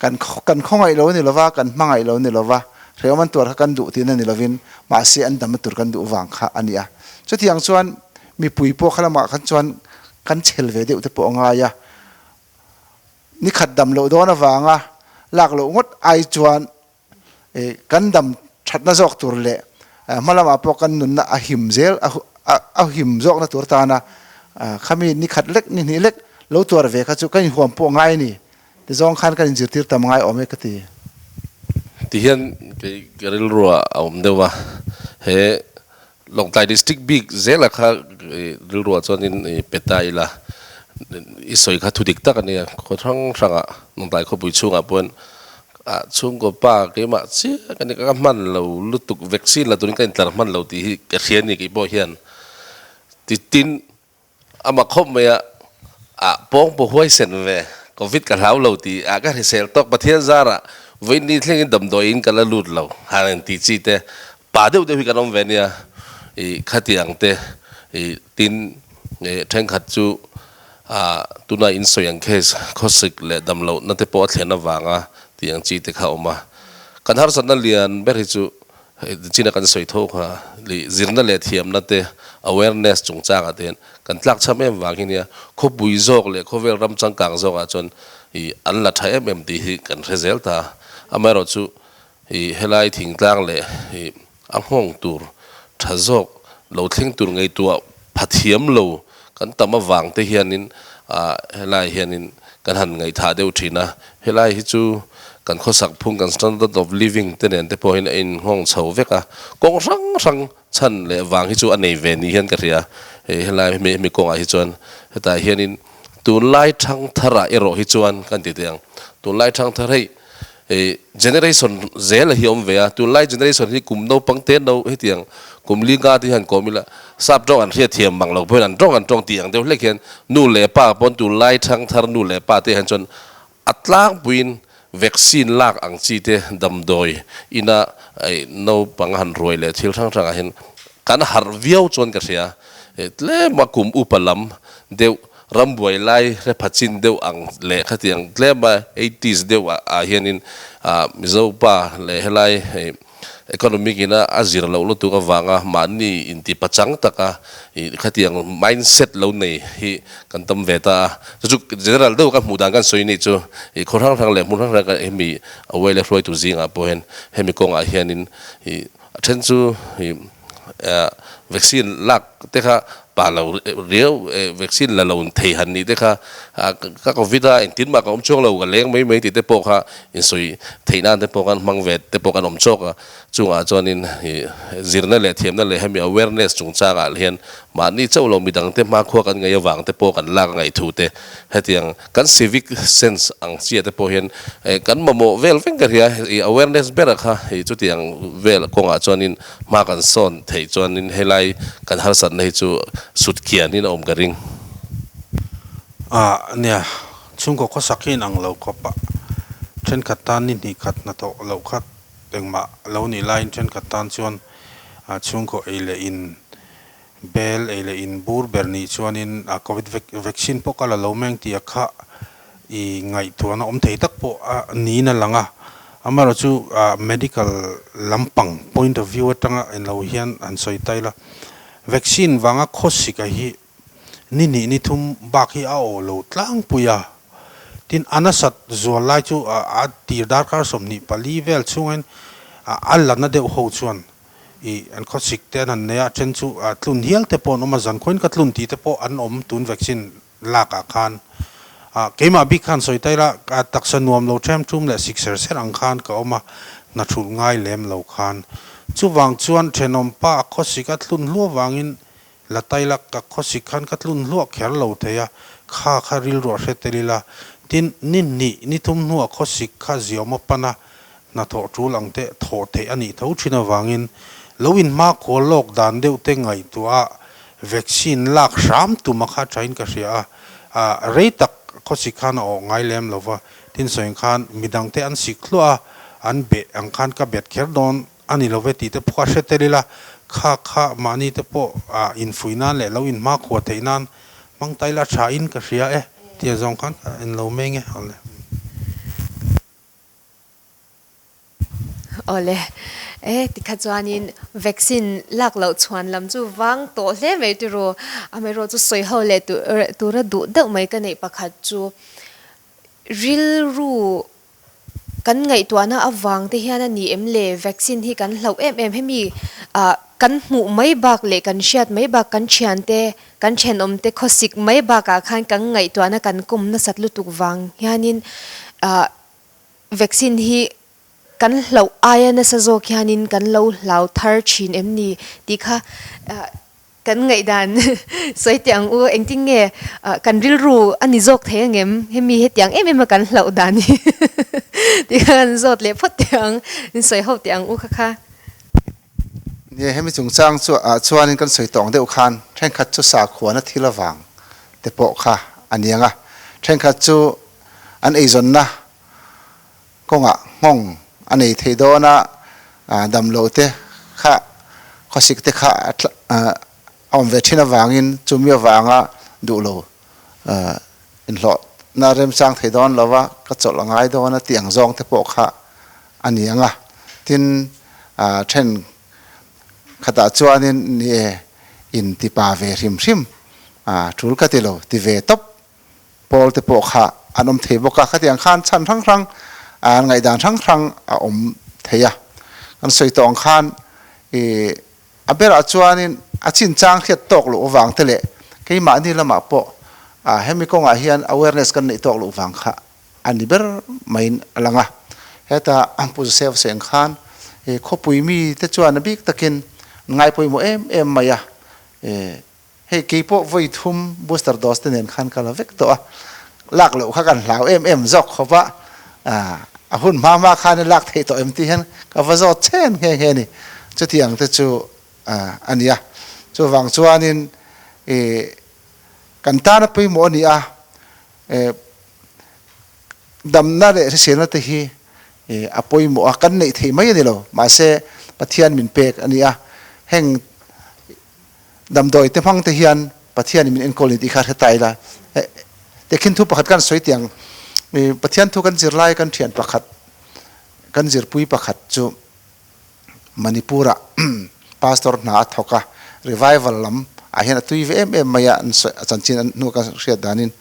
Kan kan khawngaih lo a ni lova, kan hmangaih lo a ni lova, hrehawm an tuar kha kan duh tihna ni lovin mahse an damna tur kan duh vang kha a ni a. Chutiang chuan mipui pawh kha lamah khan chuan kan chhel ve deuh te pawh a ngai a, ni khat dam loh dawn avanga lak loh ngawt ai chuan kan dam thatna zawk tur leh hma lamah pawh kan nunna a him zel a him zawkna tur tana khami ni khat lek ni hnih lek lo tuar ve kha chu kan inhuam pawh ngai a ni ti zawng khan kan inzirtir tam ngai awm e ka ti. Ti hian kei ka rilruah a awm deuh a, he Lawngtlai District bik zela kha rilruah chuanin i pe ta ila, i sawi kha thu dik tak a nia, khaw hrang hrangah Lawngtlai khawpui chhungah pawhin ah chhungkaw pa keimah chiah ka ni ka hman lo lutuk vaccine la turin ka intlar hman lo tih hi ka hria a ni keipawh hian ti tin Amah khawp mai a, ah pawng pawh huaisen ve, Covid ka hlau lo tih ah ka hrisel tawk, Pathian zarah vawiin thlengin damdawiin ka la lut lo, han en tih chi te pa deuh deuh hi kan awm ve nia, ih khatiang te ih tin ih thenkhat chu ah tuna in sawi ang case khawsik leh damlohna te pawh a thlen avanga tih ang chi te kha a awm a, kan harsatna lian ber hi chu Hei china kan sawi tho kha leh zirna leh thiamna te awareness chungchangah te hian kan tlakchham em vang hi nia khawpui zawk leh khawvel ram changkang zawkah chuan ih an la tha em em tih hi kan hre zel ta. Amaherawhchu ih helai thingtlang leh ih a nghawng tur tha zawk lo thleng tur ngaihtuah pha thiam lo kan tam avang te hianin ah helai hianin kan han ngaihthah deuh thin a, helai hi chu kan khawsak phung kan standard of living te nen te pawh hian a inngawng chho vek a, kawng hrang hrang chhan leh vang hi chu a nei ve ni hian ka hria, hei helai hemi hemi kawngah hi chuan hetah hianin tunlai thangtharah erawh hi chuan kan ti teh ang, tunlai thangthar hei Hei generation zel a hi awm ve a, tunlai generation hi kum naupang te no hetiang kum li nga te hian kawm ila sap tawng an hriatthiam mang lo pawhin an tawng an tawng tih ang deuh hlek hian nu leh pa pawn tunlai thangthar nu leh pa te hian chuan a tlangpuiin vaccine lak ang chi te damdawi ina naupang han ruai leh thil hrang hrangah hian kan harh viau chuan ka hria, tlema kum upa lam deuh. Rambuai lai hre pha chin deuh ang leh khatiang tlema eighties deuh ah hianin Mizo pa leh helai hei economic ina a zir loh lutuk avanga mahni inti pachang taka khatiang mindset lo nei hi kan tam ve ta a. Chu chu general deuh ka hmuh dan kan sawi nih chu i khaw hrang hrang leh hmun hrang hrang hemi away leh hruaitu zingah pawh hian hemi kawngah hianin i A then chu i vaccine lak te kha pa lo riau vaccine la lo thei han nih te kha ka covid a engtin mah ka awm chuang lo ka leng mai mai tih te pawh kha insawi theih nan te pawh khan hmang ve te pawh kan awm chawk a. Chungah chuanin i zirna leh thiamna leh hemi awareness chungchangah hian mahni chauh lo midang te hmakhua kan ngaih avang te pawh kan lak a ngaih thu te hetiang Kan civic sense ang chiah te pawh hian kan mamawh vel veng ka hria, i awareness ber a kha i chutiang vel kawngah chuanin hma kan sawn theih chuanin helai kan harsatna hi chu sut kianin a awm ka ring. Ah nia, chhungkaw khawsak hi inang lo khawp a, thenkhat tan ni hnih khat hnathawh loh kha engmah lo nih laiin thenkhat tan chuan chhungkaw ei leh in Bel ei leh in bur ber nih chuanin a Covid vaccine pawh ka la lo meng tih a kha i ngaihtuahna awm thei tak pawh a niin a lang a. Amaherawhchu medical lampang point of view atanga en lo hian han sawi ta ila, vaccine vanga khawsika hi ni hnih ni thum bak hi a aw lo tlangpui a. Tin, a nasat zual lai chu a tir darkar 24 vel chhungin a la na deuh ho chuan I an khawsik te an han nei a, then chu tlun hial te pawh an awm a, zan khawiin ka tlun tih te pawh an awm tun vaccine lak ah khan. Keimah bik khan sawi ta ila, taksa nuam lo them thum leh sik ser ser ang khan ka awm a, hna thulh ngai lem lo khan. Chuvang chuan thenawm pa a khawsik a tlun hluah vangin la ta ila, ka khawsik khan ka tlun hluah kher lo thei a, kha kha rilruah hre tel ila. Tin, ni hnih, ni thum hnuah khawsik kha ziawm a pan a, hnathawh tul ang te thawh theih a nih tho thin avangin lo inhmakhua lawk dan deuh te ngaihtuah a vaccine lak hram tum a kha thain ka hria a, ah rei tak khawsik khan a awh ngai lem lo va, tin sawiin khan midang te an sik hluah a, an beh ang khan ka bet kher dawn a ni lo ve tih te pawh kha hre tel ila, kha kha mahni te pawh ah infuih nan leh lo inhmakhua theih nan hmang ta ila thain ka hria e tia zawng khan ka en lo meng e. Awle. Awle, e tikha chuanin vaccine lak loh chhuan lam chu vang tawh hle mai tiraw? Amaherawh chu sawi ho leh tura duh deuh mai ka neih pakhat chu rilru kan ngaihtuahna avang te hian a ni em le? Vaccine hi kan hlauh em em hemi ah kan hmuh mai bak leh kan hriat mai bak kan thiante kan thenawmte khawsik mai bakah khan kan ngaihtuahna kan kawm nasat lutuk vang hianin ah Vaccine hi kan hlauh aia nasa zawk hianin kan lo hlau thar thin em ni tih kha kan ngaihdan sawi teh ang u. Engtin nge kan rilru a ni zawk thei ang em? Hemi hetiang em em a kan hlauh dan hi tih kha kan zawt leh phawt teh ang, in sawi ho teh ang u kha kha. Nia, hemi chungchang chu ah chuanin kan sawi tawng deuh khan thenkhat chu sakhuana thil avang te pawh kha a ni ang a, thenkhat chu an eizawnna kawngah nghawng a nei thei dawn a, damlo te kha khawsik te kha a awm ve thin avangin chumi avanga duh lo inhlawhna remchang thei dawn lo va, ka chawlh a ngai dawn a tih ang zawng te pawh kha a ni ang a. Tin, then khatah chuanin ni e, intipa ve hrim hrim tul ka ti lo, ti ve tawp Pawl te pawh kha an awm thei bawk a, khatiang khan chhan hrang hrang, an ngaihdan hrang hrang a awm thei a. Kan sawi tawh ang khan i a berah chuanin a chinchang hriat tawk loh avang te leh keimahni lamah pawh hemi kawngah hian awareness kan neih tawk loh vang kha a ni ber maiin a lang a. Heta Pu Joseph sawi ang khan i khawpui mite chuan a bik takin an ngaipawimawh em em mai a, Hei keipawh vawi thum booster dose te nen khan ka la vek tawh a, lak loh kha kan hlau em em zawk khawp a, a hun hma hma khan i lak theih tawh em tih hian ka va zawt chen nghe nghe a ni. Chutiang te chu a ni a, chuvang chuanin i kan tana pawimawh a ni a, damna leh hriselna te hi a pawimawh a, kan neih theih mai a ni lo, mahse Pathian min pek a ni a, heng Damdawi te hmang te hian Pathianin min enkawl ni tih kha hre ta ila. Tehkhin thu pakhat kan sawi tiang Pathian thu kan zir lai kan thian pakhat kan zirpui pakhat chu Manipur ah pastor hna a thawk a, revival lam ah hian a tui ve em em mai a, an sawi a chanchin an hnu ka hriat danin.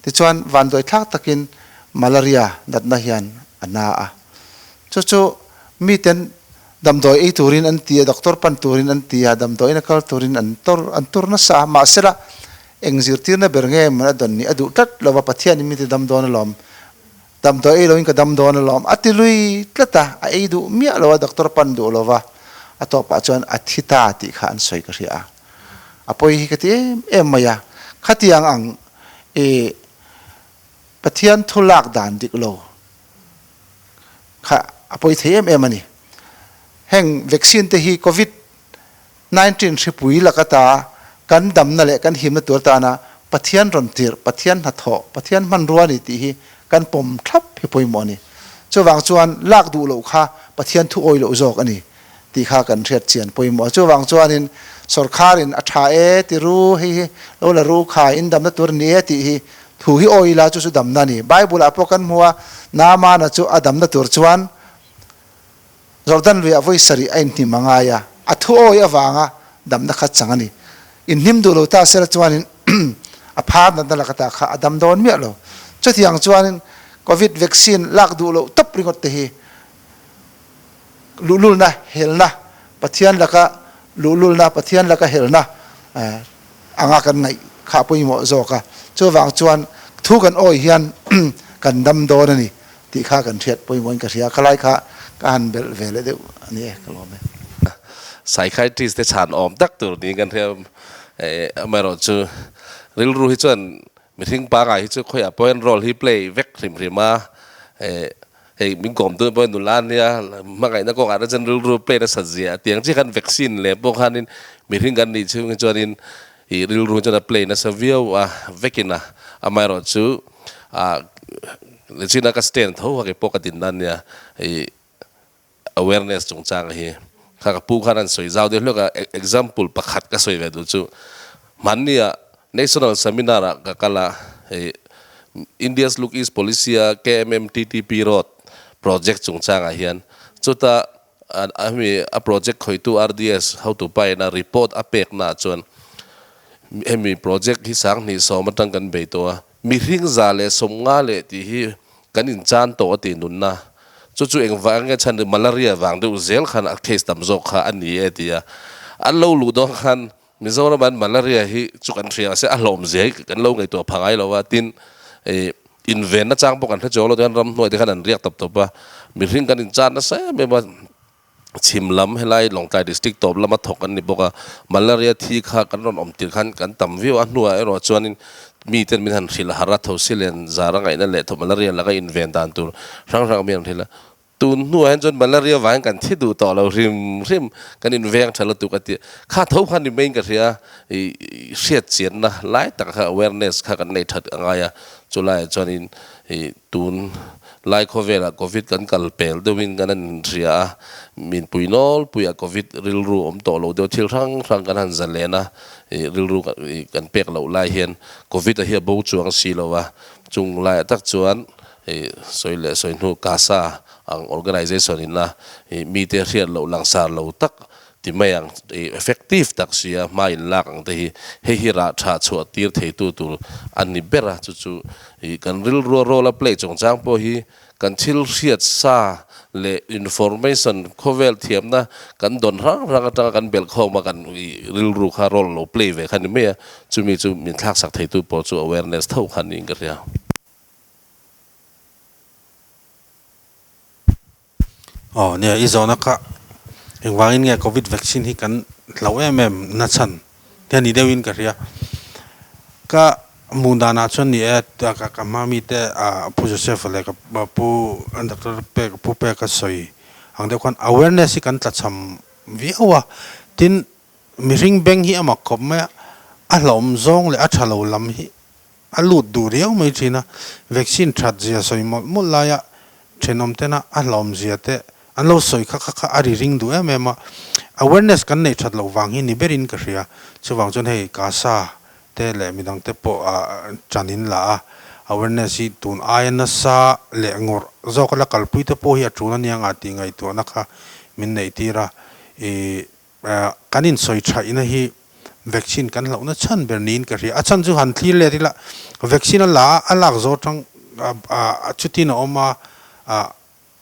Tichuan vanduai thlak takin malaria natna hian a na a, chu chu miten damdawi ei turin an ti a, doctor pan turin an ti a, damdawiin a kal turin an tor an tur nasa a, mahsela eng zirtirna ber nge mawn a dawn ni a duh tlat lo va, Pathianin mi ti dam dawn alawm. Damdawi ei loin ka dam dawn alawm a ti lui tlat a, a ei duh miah lo a, doctor pan duh lo va, a tawpah chuan a thi ta tih kha an sawi ka hria a, a pawi hi ka ti em em mai a, khatiang ang i Pathian thu lak dan dik lo kha a pawi thei em em a ni. Heng vaccine te hi covid 19 hripui lak ata kan damna leh kan himna tur atana Pathian rawn tirh, Pathian hnathawh, Pathian hmanrua a ni tih hi kan pawm thlap hi pawimawh a ni. Chuvang chuan lak duh loh kha Pathian thu awi loh zawk a ni tih kha kan hriat chian pawimawh a. Chuvang chuanin sawrkharin a tha e ti ru, hei hi lo la ru kha in damna tur a ni e tih hi thu hi awi ila chu chu damna a ni. Bible-ah pawh kan hmu a, Naamana chu a damna tur chuan Jordan luiah vawi sarih a inhnim a ngai a, a thu awi avanga damna kha chang a ni. Inhnim duh lo ta sela chuanin a phar natna laka ta kha a dam dawn miah lo. Chutiang chuanin Covid vaccine lak duh loh tawp ringawt te hi luhlulna, helna, Pathian laka luhlulna, Pathian laka helna anga kan ngaih kha a pawimawh zawk a. Chuvang chuan thu kan awi hian kan dam dawn a ni. Tih kha kan hriat pawimawhin ka hria, khalai kha ka han belh ve leh deuh a ni e, ka lawm e. Psychiatrist te chhan awm tak tur niin kan hria, amaherawh chu rilru hi chuan mihring pangai hi chu khawiah pawh hian role hi play vek hrim hrim a, hei min kawm tu pawh nula ania hmangaihna kawngah te chuan rilru play nasat zia tiang chiah khan vaccine leh pawh khanin mihring kan nih chhung hi chuanin ih rilru chuan a play nasa viau a vekin a, amaherawh chu ah Lechina ka stand tho a keipawh ka din nan nia i awareness chungchang hi kha ka pu khan an sawi zau deuh hlek a example pakhat ka sawi ve duh chu hmanni ah national seminar ah ka kal a hei India's Look East Policy a KMMTTP road project chungchang ah hian chuta hemi a project khawitu RDS hotupa in a report a pek na ah chuan hemi project hi 2010 atang kan bei tawh a. Mihring 150 leh tih hi kan inchan tawh a tih nunna. Chu chu engvang nge chhan malaria vang deuh zel khan a case tam zawk kha a ni e ti a. An lo luh dawn khan Mizoram an malaria hi chu kan hria se a hlawm zia hi kan lo ngaihtuah pha ngai lo a tin ih invenna chang pawh kan hre chuang lo chuan ramhnuai te khan an riak tawp tawp a. Mihring kan inchan nasa em em a. Chhim lam helai Lawngtlai District tawp lama thawk an ni bawk a, malaria thi kha kan rawn awm tir khan kan tam viau a, hnuah erawh chuanin miten min han hrilh har a, thosi len zar a ngaihna leh thaw malaria laka inven dan tur hrang hrang mi an hrilh a, tun hnuah hian chuan malaria vangin kan thi duh tawh lo hrim hrim, kan inveng tha lutuk a ti a, kha tho khan ni maiin ka hria ih hriat chianna lai tak kha awareness kha kan nei that a ngai a, chulaiah chuanin ih tun Lai khawvelah Covid kan kal pel deuhin kan han inhria a, minpui nawlpuiah Covid rilru awm tawh lo deuh thil hrang hrang kan han zalen a, ih rilru kan pek loh lai hian Covid a hi a bo chuang si lo a, chung laiah tak chuan ih sawi leh sawi hnu CASA ang organization in a ih mite hriat loh langsar lo tak ti mai ang ih effective tak sia hma in lak ang te hi hei hi rah tha chhuah tir theitu tur a ni ber a, chu chu ih kan rilrua role a play chungchang pawh hi kan thil hriat sa leh information khawvel thiamna kan dawn hrang hrang atanga kan belh khawm a kan ih rilru kha role lo play ve kha ni mai a, chumi chu min thlaksak theitu pawh chu awareness tho kha niin ka hria. Aw nia, i zawhna kha engvangin nge Covid vaccine hi kan hloh em em na chhan te a ni deuhin ka hria. Ka hmuh danah chuan ni e, ka hma mite Pu Joseph-a leh ka Pu Doctor Pek, Pu Peka sawi ang deuh khan awareness hi kan tlachham viau a, tin mihring beng hi a mak khawp mai a, a hlauhawm zawng leh a tha lo lam hi A lut duh riau mai thin a, vaccine that zia sawi mawlh mawlh laia thenawm tena a hlawm zia te an lo sawi kha kha kha a ri ring duh em em a, awareness kan neih that loh vang hi ni berin ka hria. Chuvang chuan hei CASA, te leh midang te pawh ṭan in la a, awareness hi tun aia nasa leh ngawrh zawk a la kalpui te pawh hi a ṭul a nia ngah tih ngaihtuahna kha min neih tir a, ih kan insawi ṭhaihna hi vaccine kan hlauhna chhan ber niin ka hria. A chhan chu han thlir let ila vaccine a la a, a lak zawh aṭang chutin a awm a,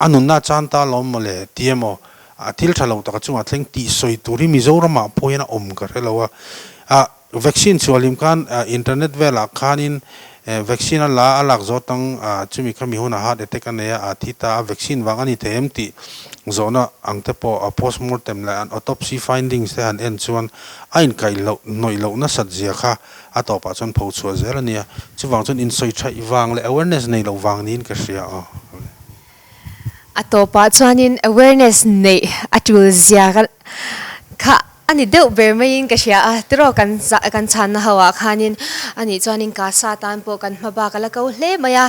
A nunna chan ta lawm maw le ti emaw a thil tha lo taka chungah thleng tih sawi tur hi Mizoramah pawh hian a awm ka hre lo a. A vaccine chhuahlim khan internet velah khanin vaccine a la a lak zawh tang chumi kha mi hunah heart attack a nei a, a thi ta a, vaccine vang a ni thei em tih zawhna ang te pawh a postmortem leh an autopsy findings te han en chuan a inkaih loh hnawih loh nasat zia kha a tawpah chuan pho chhuah zel a nia. Chuvang chuan insawi thaih vang leh awareness nei loh vang niin ka hria a. A tawpah chuanin awareness neih a tul zia kha a ni deuh ber maiin ka hria a, tiraw kan kan chhanna ho ah khanin a nih chuanin Kasa tan pawh kan hma bak a la ko hle mai a,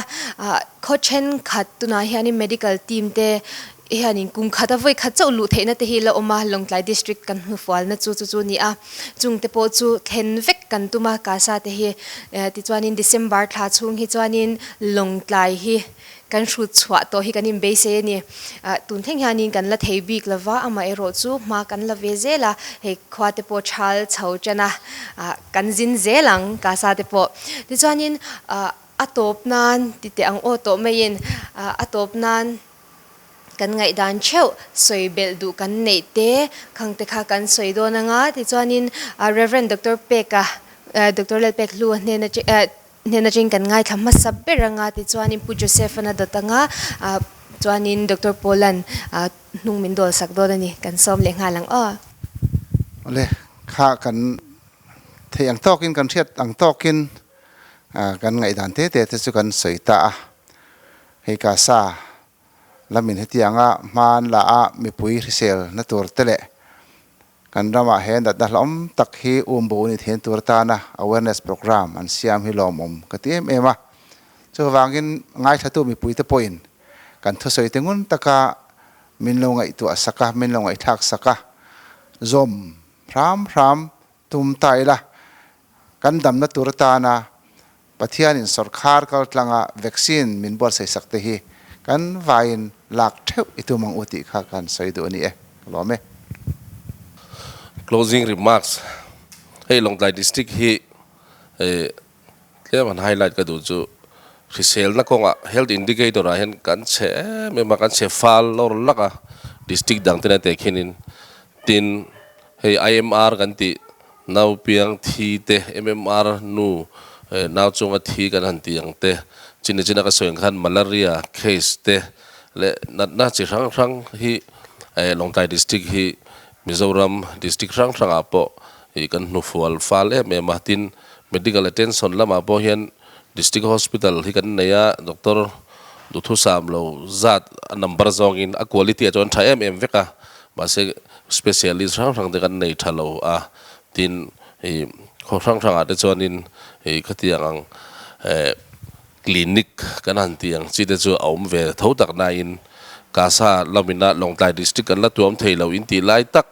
khaw thenkhat tunah hianin medical team te hianin kum khat a vawi khat chauh luh theihna te hi la awm a, Lawngtlai district kan hnufualna chu chu chu ni a, chung te pawh chu thlen vek kan tum a Kasa te hi tichuanin December thla chhung hi chuanin Lawngtlai hi Kan hrut chhuah tawh hi kan inbeisei a ni. Tun thleng hianin kan la thei bik lo va, amaherawh chu hma kan la ve zel a, hei khua te pawh thal chho tan a, kan zin zel ang Kasa te pawh. Tichuanin a tawp nan ti teh ang aw tawh maiin a tawp nan kan ngaihdan theuh sawi belh duh kan neih te khang te kha kan sawi dawn anga tichuanin Rev. Doctor Peka Doctor Lalpek Hlua hnena Hnen atangin kan ngaithla hmasa ber anga tichuanin Pu Joseph-an a dawt anga chuanin Doctor Paul-an hnung min dawl sak dawn a ni. Kan sawm leh nghal ang aw. Awle, kha kan theih ang tawkin kan hriat ang tawkin kan ngaihdan te te te chu kan sawi ta a. Hei Kasa lamin hetianga hma an la a mipui hrisel na tur te leh Kan ramah he natna hlauhawm tak hi umbo ni thein tur atana awareness programme an siam hi lawmawm ka ti em em a. Chuvangin ngaithlatu mipuite pawhin kan thusawi te ngun taka min lo ngaihtuah sak a, min lo ngaihthlak sak a, zawm hram hram tum ta ila kan damna tur atana Pathianin sawrkhar kaltlanga vaccine min buatsaih sak te hi kan vaiin lak theuh i tum ang u tih kha kan sawi duh a ni e. Ka lawm e. Closing remarks, Hei Lawngtlai District hi tlem han highlight ka duh chu hriselna kawngah health indicator ah hian kan chhe em em a, kan chhe fal lawr lak a district dang te nen khinin tin hei IMR kan tih Nau piang thi te, MMR nu nau chunga thi kan han ti ang te, chini china ka sawi ang khan malaria case te leh natna chi hrang hrang hi Lawngtlai District hi Mizoram District hrang hrangah pawh ih kan hnufual fal em em a, tin medical attention lamah pawh hian District Hospital hi kan nei a, Doctor duhthusam lo zat a number zawngin a quality ah chuan tha em em vek a, mahse Specialist hrang hrang te kan nei tha lo a, tin ih khaw hrang hrang ah te chuanin ih khatiang ang eh clinic kan han tih ang chi te chu a awm ve tho tak nain Kasa lamina Lawngtlai District kan la tuam thei lo in tih lai tak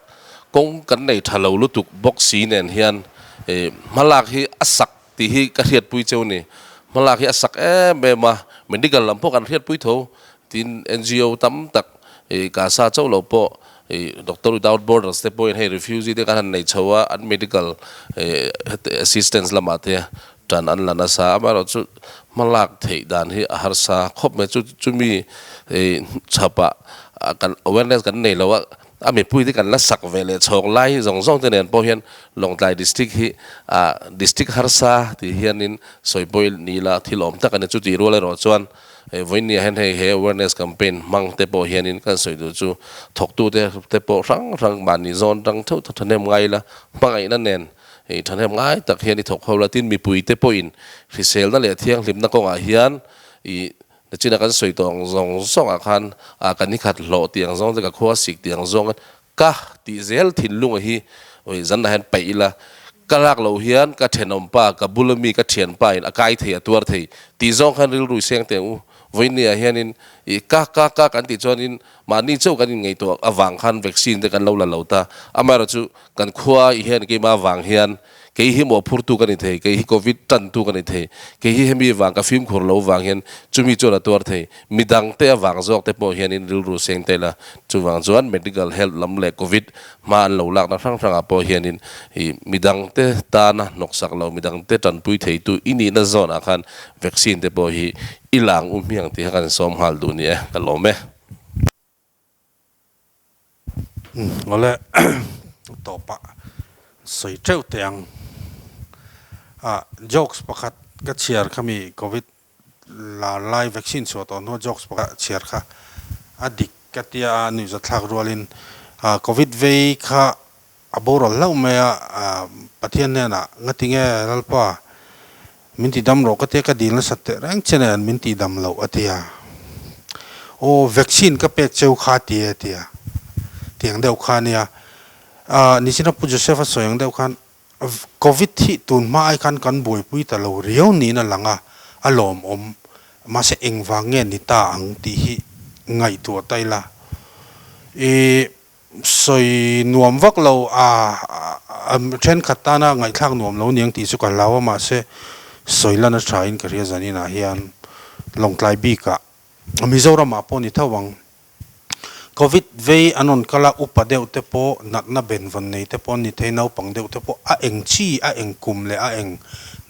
kawng kan nei tha lo lutuk bawk si nen hian ih hmalak hi a sak tih hi ka hriatpui cheu ni. Hmalak hi a sak em em a, medical lam pawh kan hriatpui tho Tin, NGO tam tak i Gaza chauh lo pawh i Doctor Without Borders te pawhin hei refugee te kan han nei chho a, an medical assistance lamah te tan an la nasa. Amaherawhchu hmalak theih dan hi a harsa khawp mai. Chu chumi i chhapah kan awareness kan nei lo a, a mipui te kan la sak ve leh chhawng lai zawng zawng te nen pawh hian Lawngtlai District hi district harsa tih hianin sawi pawi ni ila thil awm tak a ni. Chutih rual erawh chuan Hei vawinia hian hei he awareness campaign hmang te pawh hianin kan sawi duh chu thawktu te te pawh hrang hrang mahni zawn tang theuh theuh thahnem ngai ila hmangaihna nen hei thahnem ngai tak hian i thawk ho la tin mipui te pawhin hriselna leh thianghlimna kawngah hian ih nachina kan sawi tawh ang zawng zawngah khan ah kan i khat hlawh tih ang zawng te ka khua sik tih ang zawng Ka tih zel thinlunga hi oi zanah hian paih ila, ka lak loh hian ka thenawm pa, ka bula mi, ka thianpa in a kai thei, a tuar thei tih zawng khan rilru i seng teh ang u. Vawinia hianin i ka ka ka kan tih chuanin mahni chauh kan inngaihtuah avang khan vaccine te kan lo la lo ta. Amaherawhchu kan khua i hian keimah avang hian. Kei hi mawhphurtu ka ni thei, kei hi Covid tantu ka ni thei, kei hi hemi vang ka fimkhur lo vang hian chumi chuan a tuar thei. Midangte avang zawk te pawh hianin rilru seng ta ila, chuvang chuan medical health lam leh Covid hma an lo lakna hrang hrangah pawh hianin ih midangte tana hnawksak lo, midangte tanpui theitu i nihna zawnah khan vaccine te pawh hi i lang u hmiang tih kha kan sawm nghal duh ni e, ka lawm e. Awle tawpah sawi teuh teh ang. Ah jokes pakhat ka chhiar khami Covid lar lai vaccine chhuah tawh hnuah jokes pakhat chhiar kha a dik ka tia a nuihzathlak rualin Covid vei kha a boral hlauh mai a, Pathian hnenah ngatinge Lalpa min ti dam rawh ka tia ka dil nasat teh reng che nen min tih dam loh a tia. Aw vaccine ka pek cheu kha ti e a tia tiang deuh kha ania. Nichina Pu Joseph a sawi ang deuh khan Covid hi tun hma ai khan kan buaipui ta lo riau niin a lang a, a lawmawm. Mahse engvang nge ni ta ang tih hi ngaihtuah ta ila. I sawi nuam vak lo a, thenkhat tana ngaihthlak nuam lo niang tih chu ka hlau a, mahse sawi lan a thain ka hria zaninah hian Lawngtlai bikah Mizoramah pawh ni tho ang. Covid vei an rawn kal a, upa deuh te pawh, natna benvawn nei te pawh an ni thei, naupang deuh te pawh, a eng chi, a eng kum leh a eng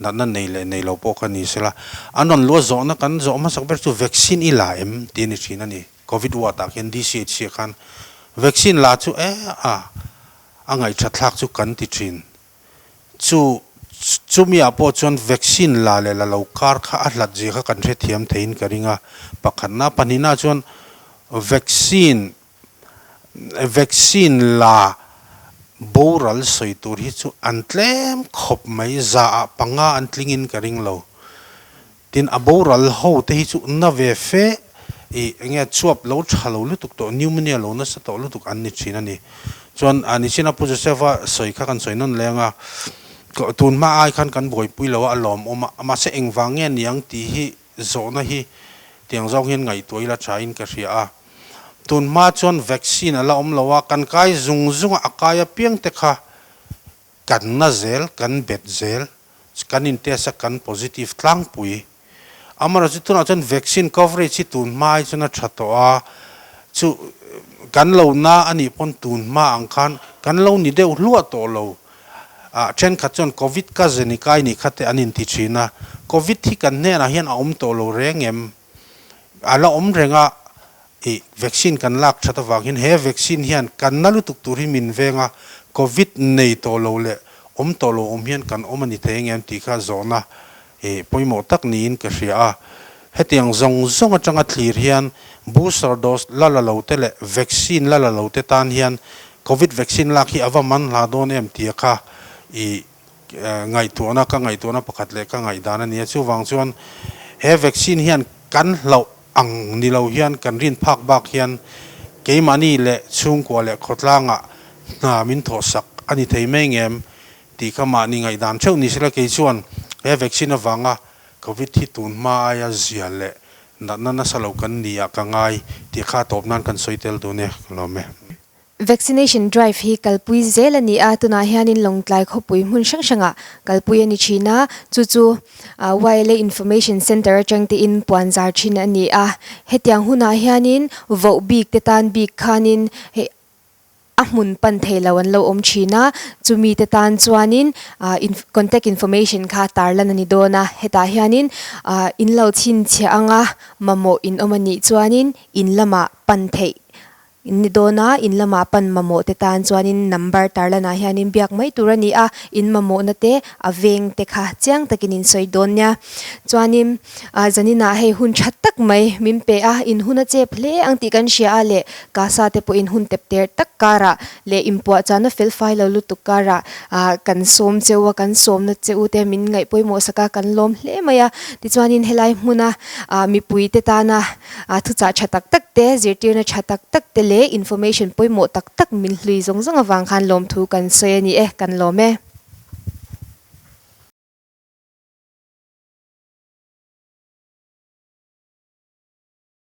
natna nei leh nei lo pawh kha ni sela. An rawn luah zawhna kan zawh hmasak ber chu vaccine i la em tih a ni thin a ni. Covid ward ah khian DCHC ah khan vaccine la chu e a, a ngaihthathlak chu kan ti thin. Chu chumi ah pawh chuan vaccine la leh la lo kar kha a hlat zia kha kan hrethiam theiin ka ring a. Pakhatna pahnihna chuan vaccine vaccine la boral sawi tur hi chu an tlem khawp mai, za ah panga an tlingin ka ring lo. Tin, a boral ho te hi chu na ve fe ih enge chuap lo tha lo lutuk tawh, pneumonia lo nasa tawh lutuk an ni thin a ni. Chuan nichina Pu Joseph-a sawi kha kan sawi nawn leng a, tun hma ai khan kan buaipui lo a, a lawmawm a, mahse engvang nge niang tih hi zawhna hi tiang zawng hian ngaihtuah ila thain ka hria a. Tun hma chuan vaccine a la awm lo a, kan kai zung zung a, a kai apiang te kha kan na zel, kan bet zel. Kan in test a kan positive tlangpui. Amaherawhchu tunah chuan vaccine coverage hi tun hma ai chuan a tha tawh a, chu kan lo na a nih pawn tun hma ang khan kan lo ni deuh hluah tawh lo. Ah thenkhat chuan covid ka zeni kai nih kha te an inti thin a, covid hi kan hnenah hian a awm tawh lo reng em? A la awm reng a, ih vaccine kan lak that avang hian he vaccine hian kan na lutuk tur hi min veng a, covid nei tawh lo leh awm tawh lo awm hian kan awm a ni thei angem tih kha zawhna ih pawimawh tak niin ka hria a. Hetiang zawng zawng atanga thlir hian booster dose la la lo te leh vaccine la la lo te tan hian covid vaccine lak hi a va man hla dawn em tia kha ih Ngaihtuahna ka ngaihtuahna pakhat leh ka ngaihdan a ni a, chuvang chuan he vaccine hian kan hlauh ang ni lo hian kan rin phak bak hian keimahni leh chhungkua leh khawtlangah hna min thawhsak a ni thei mai ngem tih kha mahni ngaihdan theuh ni sela kei chuan he vaccine avanga Covid hi tun hma aia zia leh natna nasa lo kan ni ah ka ngai tih kha tawp nan kan sawi tel dun e, ka lawm e. Vaccination drive hi kalpui zel a ni a, tunah hianin Lawngtlai khawpui hmun hrang hrangah kalpui a ni thin a, chu chu YLA Information Centre atang tein puan zar thin a ni a. Hetiang hunah hianin voh bik te tan bik khanin hei a hmun pan thei lo an lo awm thin a, chumi te tan chuanin contact information kha tarlan a ni dawn a, hetah hianin in lo chhinchhiah anga mamawh in awm a nih chuanin in lamah pan theih In ni dawn a, in lamah pan mamawh te tan chuanin number tarlanah hianin biak mai tur a ni a, in mamawhna te a veng te kha chiang takin in sawi dawn nia. Chuanin zaninah hei hun tha tak mai min pe a, in hun a chep hle ang tih kan hria a leh Kasa te pawhin hun tep ter tak karah leh inpuahchahna fel fai lo lutuk karah kan sawm cheu a, kan sawmna che u te min ngaih pawimawh sak a, kan lawm hle mai a. Tichuanin helai hmuna mipui te tana A thuchah tha tak tak te, zirtirna tha tak tak te leh information pawimawh tak tak min hlui zawng zawng avang khan lawmthu kan sawi a ni e, kan lawm e.